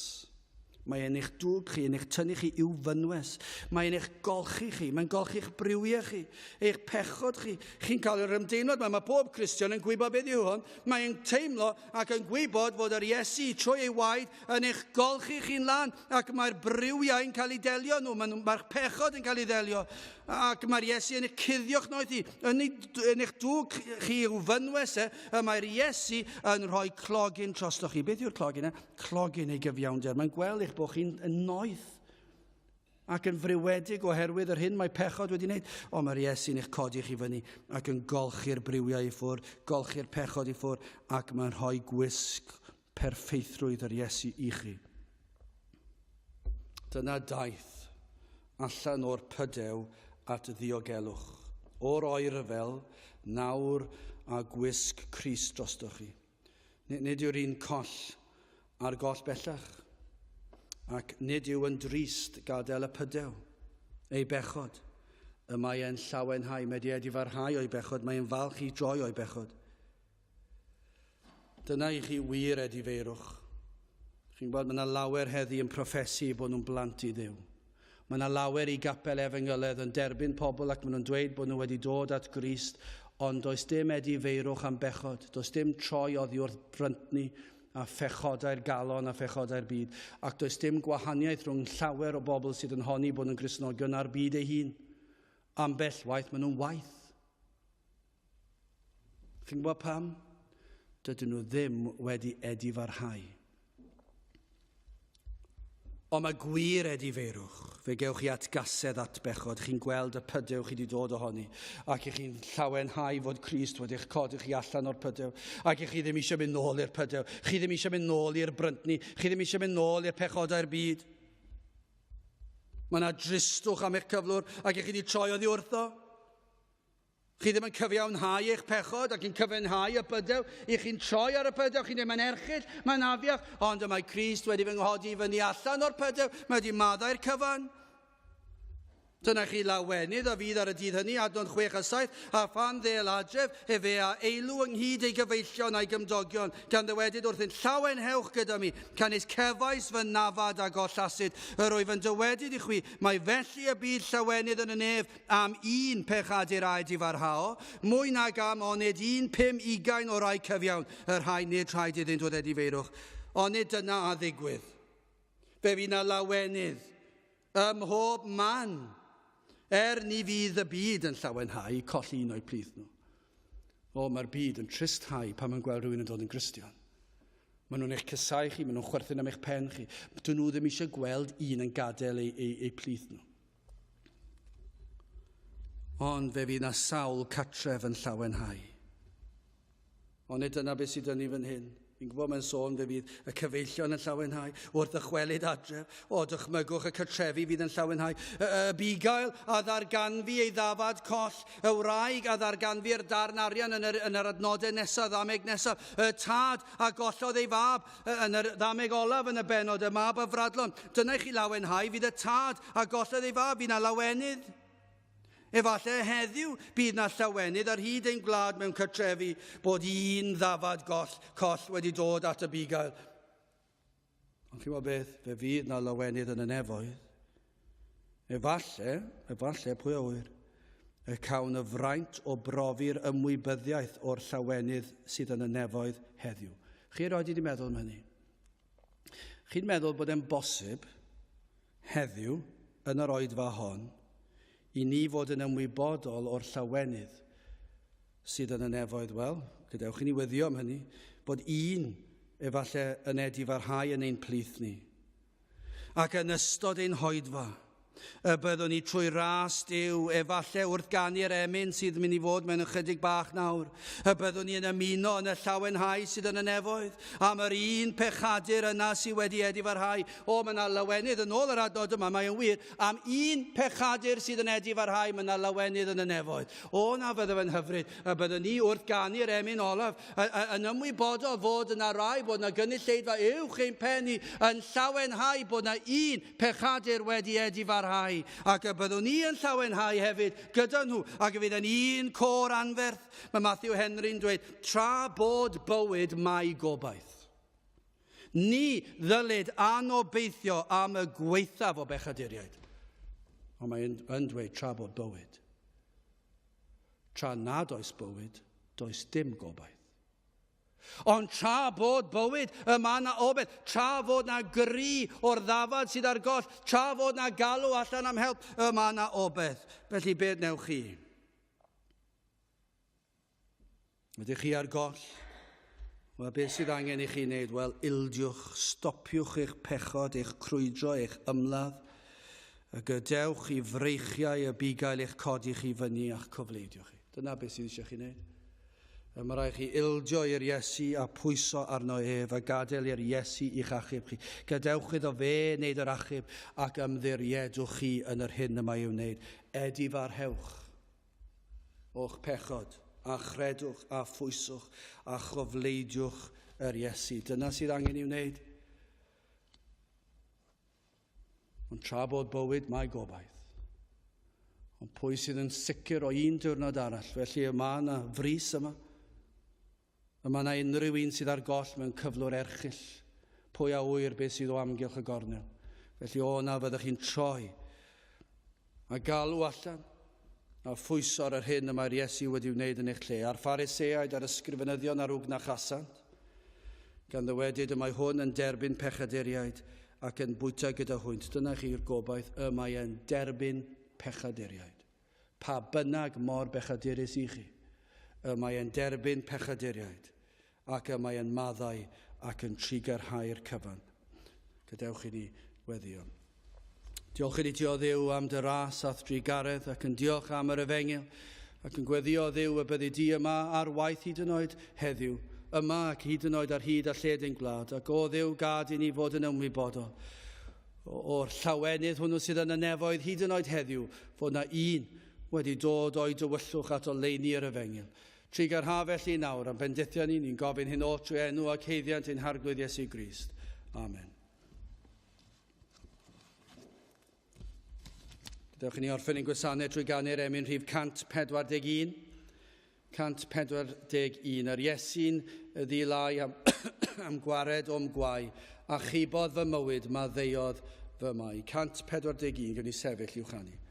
Mae e'n eich dwg chi, yn eich tynnu chi i'w fynwes. Mae e'n eich golchi chi, mae'n golchi'ch briwiau chi, eich pechod chi. Chi'n cael yr ymdeimlad, mae, mae pob Cristion yn gwybod beth yw hwn. Mae'n teimlo ac yn gwybod fod yr Iesu trwy ei waed yn eich golchi chi'n lan ac mae'r briwiau yn cael ei delio nhw, mae'r mae pechod yn cael ei ddelio ac mae'r Iesu yn eich cuddio'ch noeth i, yn, ei, yn eich dwg chi i'w fynwes e, y mae'r Iesu yn rhoi clogyn trostoch chi. Beth yw'r clogyn e? Clogyn ei gyfiawnder. Mae'n gweld eich bod chi'n noeth ac yn friwedig oherwydd yr hyn mae pechod wedi wneud. O, mae'r Iesu'n eich codi chi fyny ac yn golchi'r briwiau i ffwrdd, golchi'r pechod i ffwrdd, ac mae'n rhoi gwisg perffeithrwydd yr Iesu i chi. Dyna daith allan o'r pydew at ddiogelwch, o'r oerfel, nawr a gwisg Crist drostoch chi. Nid yw'r un coll ar goll bellach, ac nid yw yn drist gadael y pydew, ei bechod. Y mae e'n llawenhau, mae wedi farhau o'i bechod, mae e'n falch i droi o'i bechod. Dyna i chi wir edifeirwch. Chi'n gwybod, mae yna lawer heddi yn proffesu bod nhw'n blant i Dduw. Mae yna lawer i gapel efengyledd yn derbyn pobl ac maen nhw'n dweud bod nhw wedi dod at Grist, ond does dim edifeirwch am bechod, does dim troi oddi wrth bryntni a phechodau'r galon a phechodau'r byd, ac does dim gwahaniaeth rhwng llawer o bobl sydd yn honni bod nhw'n Gristnogion a'r byd ei hun. Ambell waith maen nhw'n waith. Chi'n gwybod pam? Dydyn nhw ddim wedi edifarhau. Ond mae gwir edifeirwch. Fe gewch chi atgasedd at bechod, chi'n gweld y pydew chi wedi dod ohoni, ac i chi'n llawenhau fod Crist wedi'ch codi chi allan o'r pydew, ac i chi ddim eisiau mynd nôl i'r pydew, chi ddim eisiau mynd nôl i'r bryntni, chi ddim eisiau mynd nôl i'r pechodau'r byd. Mae yna dristwch am eich cyflwr, ac i chi wedi troi oddi wrtho. Chi ddim yn cyfiawnhau eich pechod ac yn cyfiawnhau y bydew. I chi'n troi ar y pydew, chi'n dweud mae'n erchyll, mae'n afiach, ond y mae Crist wedi fy nghodi fyny allan o'r pydew, mae wedi maddau'r cyfan. Dyna chi lawenydd a fydd ar y dydd hynny, adnod 6 a 7, a phan ddêl adref, efe a eilw ynghyd ei gyfeillion a'i gymdogion, gan ddywedyd wrthynt, llawenhewch gyda mi, canys cefais fy nafad a gollasid, yr wyf yn dywedyd i chwi, mai felly y bydd llawenydd yn y nef am un pechadur a edifarhao, mwy nag am onid un 50 o rai cyfiawn, y rhai nid rhaid iddynt fod edifeirwch. Onid dyna a ddigwydd. Fe fydd na lawenydd ym mhob man, er ni fydd y byd yn llawenhau colli un o'i plith nhw. O, mae'r byd yn tristhau pan mae'n gweld rhywun yn dod yn Gristion. Maen nhw'n eich cysau chi, maen nhw'n chwerthin am eich pen chi. Dyn nhw ddim eisiau gweld un yn gadael eu, eu, eu plith nhw. Ond fe fydd na sawl catref yn llawenhau. Ond nid dyna beth sydd dyn ni fan hyn. Fi'n gwybod mae'n sôn fe fydd y cyfeillion yn llawenhau wrth ddychwelyd adref. O, dychmygwch y cartrefi fydd yn llawenhau. Y, y bugail a ddarganfu ei ddafad coll. Y wraig a ddarganfu'r darn arian yn yr, yn yr adnodau nesaf, ddameg nesaf. Y tad a gollodd ei fab yn yr ddameg olaf yn y benod, y mab afradlon. Dyna i chi lawenhau, fydd y tad a gollodd ei fab, fydd na lawenydd. Efallai heddiw bydd na llawenydd ar hyd ein gwlad mewn cartrefi bod un ddafad goll, coll wedi dod at y bugail. Ond chi'n gwybod beth? Fe fydd na lawenydd yn y nefoedd. Efallai, efallai, pwy a ŵyr, y cawn y fraint o brofi'r ymwybyddiaeth o'r llawenydd sydd yn y nefoedd heddiw. Chi erioed wedi meddwl am hynny? Chi'n meddwl bod e'n bosib heddiw, yn yr oedfa hon, i ni fod yn ymwybodol o'r llawenydd sydd yn y nefoedd? Wel, gadewch i ni weddio am hynny, bod un efallai yn edifarhau yn ein plith ni. Ac yn ystod ein hoedfa, y byddwn ni trwy ras Duw, efallai wrth ganu'r emyn sydd mynd i fod mewn ychydig bach nawr, y byddwn ni yn ymuno yn y llawenhau sydd yn y nefoedd, am yr un pechadur yna sydd wedi edifarhau. O, mae yna lawenydd yn ôl yr adnod yma, mae yn wir, am un pechadur sydd yn edifarhau, mae yna lawenydd yn y nefoedd. O, na fydde fe'n hyfryd, y byddwn ni wrth ganu'r emyn olaf, yn ymwybodol fod yna rai, bod yna gynulleidfa uwch ein pen ni yn llawenhau bod yna un pechadur wedi edifarhau, ac y byddwn ni yn llawenhau hefyd gyda nhw, ac y fydd yn un côr anferth. Mae Matthew Henry'n dweud, tra bod bywyd mae gobaith. Ni ddylid anobeithio am y gwaethaf o bechaduriaid. Ond mae'n yn dweud tra bod bywyd. Tra nad oes bywyd, does dim gobaith. Ond tra bod bywyd, y mae yna obaith, tra fod na gri o'r ddafad sydd ar goll, tra fod na galw allan am help, y mae yna obaith. Felly beth newch chi? Ydych chi ar goll? Wel, beth sydd angen i chi wneud? Wel, ildiwch, stopiwch eich pechod, eich crwydro, eich ymladd, a gadewch i freichiau y bugail eich codi chi fyny a'ch cofleidio chi. Dyna beth sydd eisiau chi wneud. Y mae rhaid chi ildio i'r Iesu a pwyso arno ef a gadael i'r Iesu i'ch achub chi. Gadewch iddo fe wneud yr achub ac ymddiriedwch chi yn yr hyn y mae i'w wneud. Edifarhewch o'ch pechod a chredwch a phwyswch a chofleidiwch yr Iesu. Dyna sydd angen i'w wneud. Ond tra bod bywyd, mae gobaith. Ond pwy sydd yn sicr o un diwrnod arall? Felly y mae yna frys yma. Y mae yna unrhyw un sydd ar goll mewn cyflwr erchyll. Pwy a ŵyr beth sydd o amgylch y gornel. Felly o na fyddwch chi'n troi a galw allan a phwyso ar yr hyn y mae'r Iesu wedi wneud yn eich lle, a'r Phariseaid a'r ysgrifenyddion a'r wgnachasant, gan ddywedyd y mae hwn yn derbyn pechaduriaid ac yn bwyta gyda hwynt. Dyna chi'r gobaith, y mae e'n derbyn pechaduriaid. Pa bynnag mor bechadurus i chi, y mae e'n derbyn pechaduriaid ac y mae e'n maddau ac yn trugarhau'r cyfan. Gadewch i ni weddio. Diolch i ti o Dduw am dy ras a'th drugaredd ac yn diolch am yr efengyl ac yn gweddio o Dduw y byddi di yma ar waith hyd yn oed heddiw, yma ac hyd yn oed ar hyd a lled ein gwlad, ac o Dduw gad i ni fod yn ymwybodol o'r llawenydd hwnnw sydd yn y nefoedd hyd yn oed heddiw, fod na un wedi dod o'i dywyllwch at oleuni yr efengyl. Trugarha felly nawr am bendithion ni, ni'n gofyn hyn oll trwy enw ac haeddiant ein Harglwydd Iesu Grist. Amen. Gadewch i ni orffen ein gwasanaeth trwy ganu'r emyn rhif 141. 141. Yr Iesu'n ddi-lai am, am gwared o'm gwae, a chubodd fy mywyd, maddeuodd fy mai. 141, gwn i sefyll i'w chanu.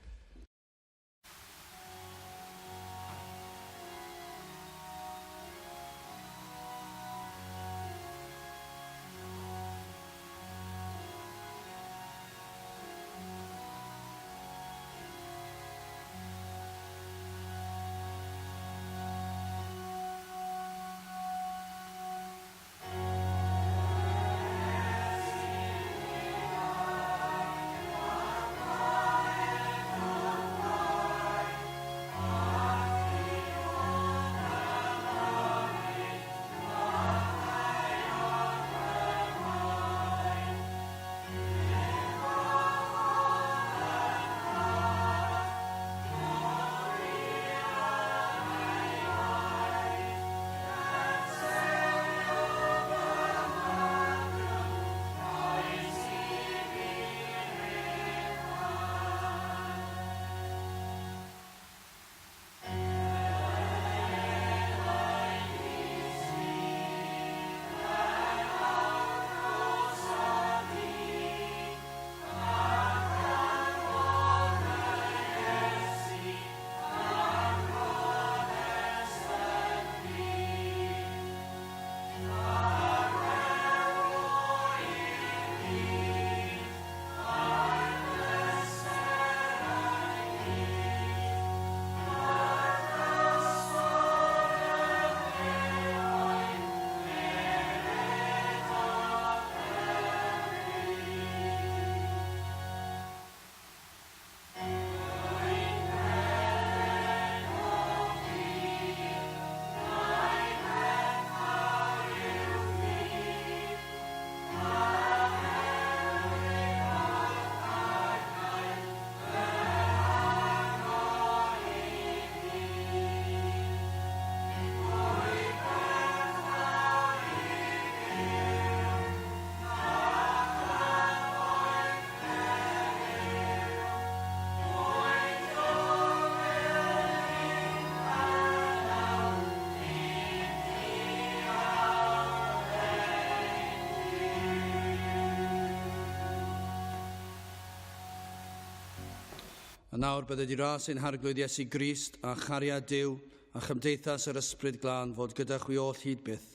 A nawr bydded i ras ein Harglwydd Iesu Grist a chariad Duw a chymdeithas yr Ysbryd Glân fod gyda chwi oll hyd byth.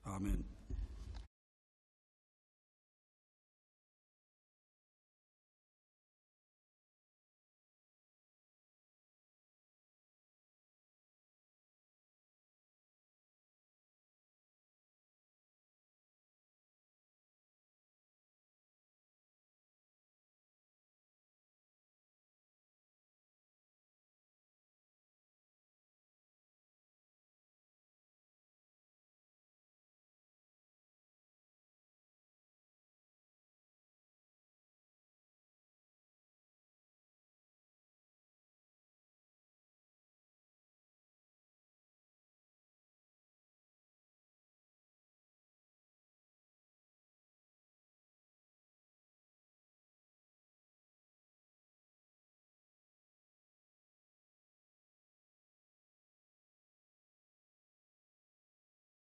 Amen.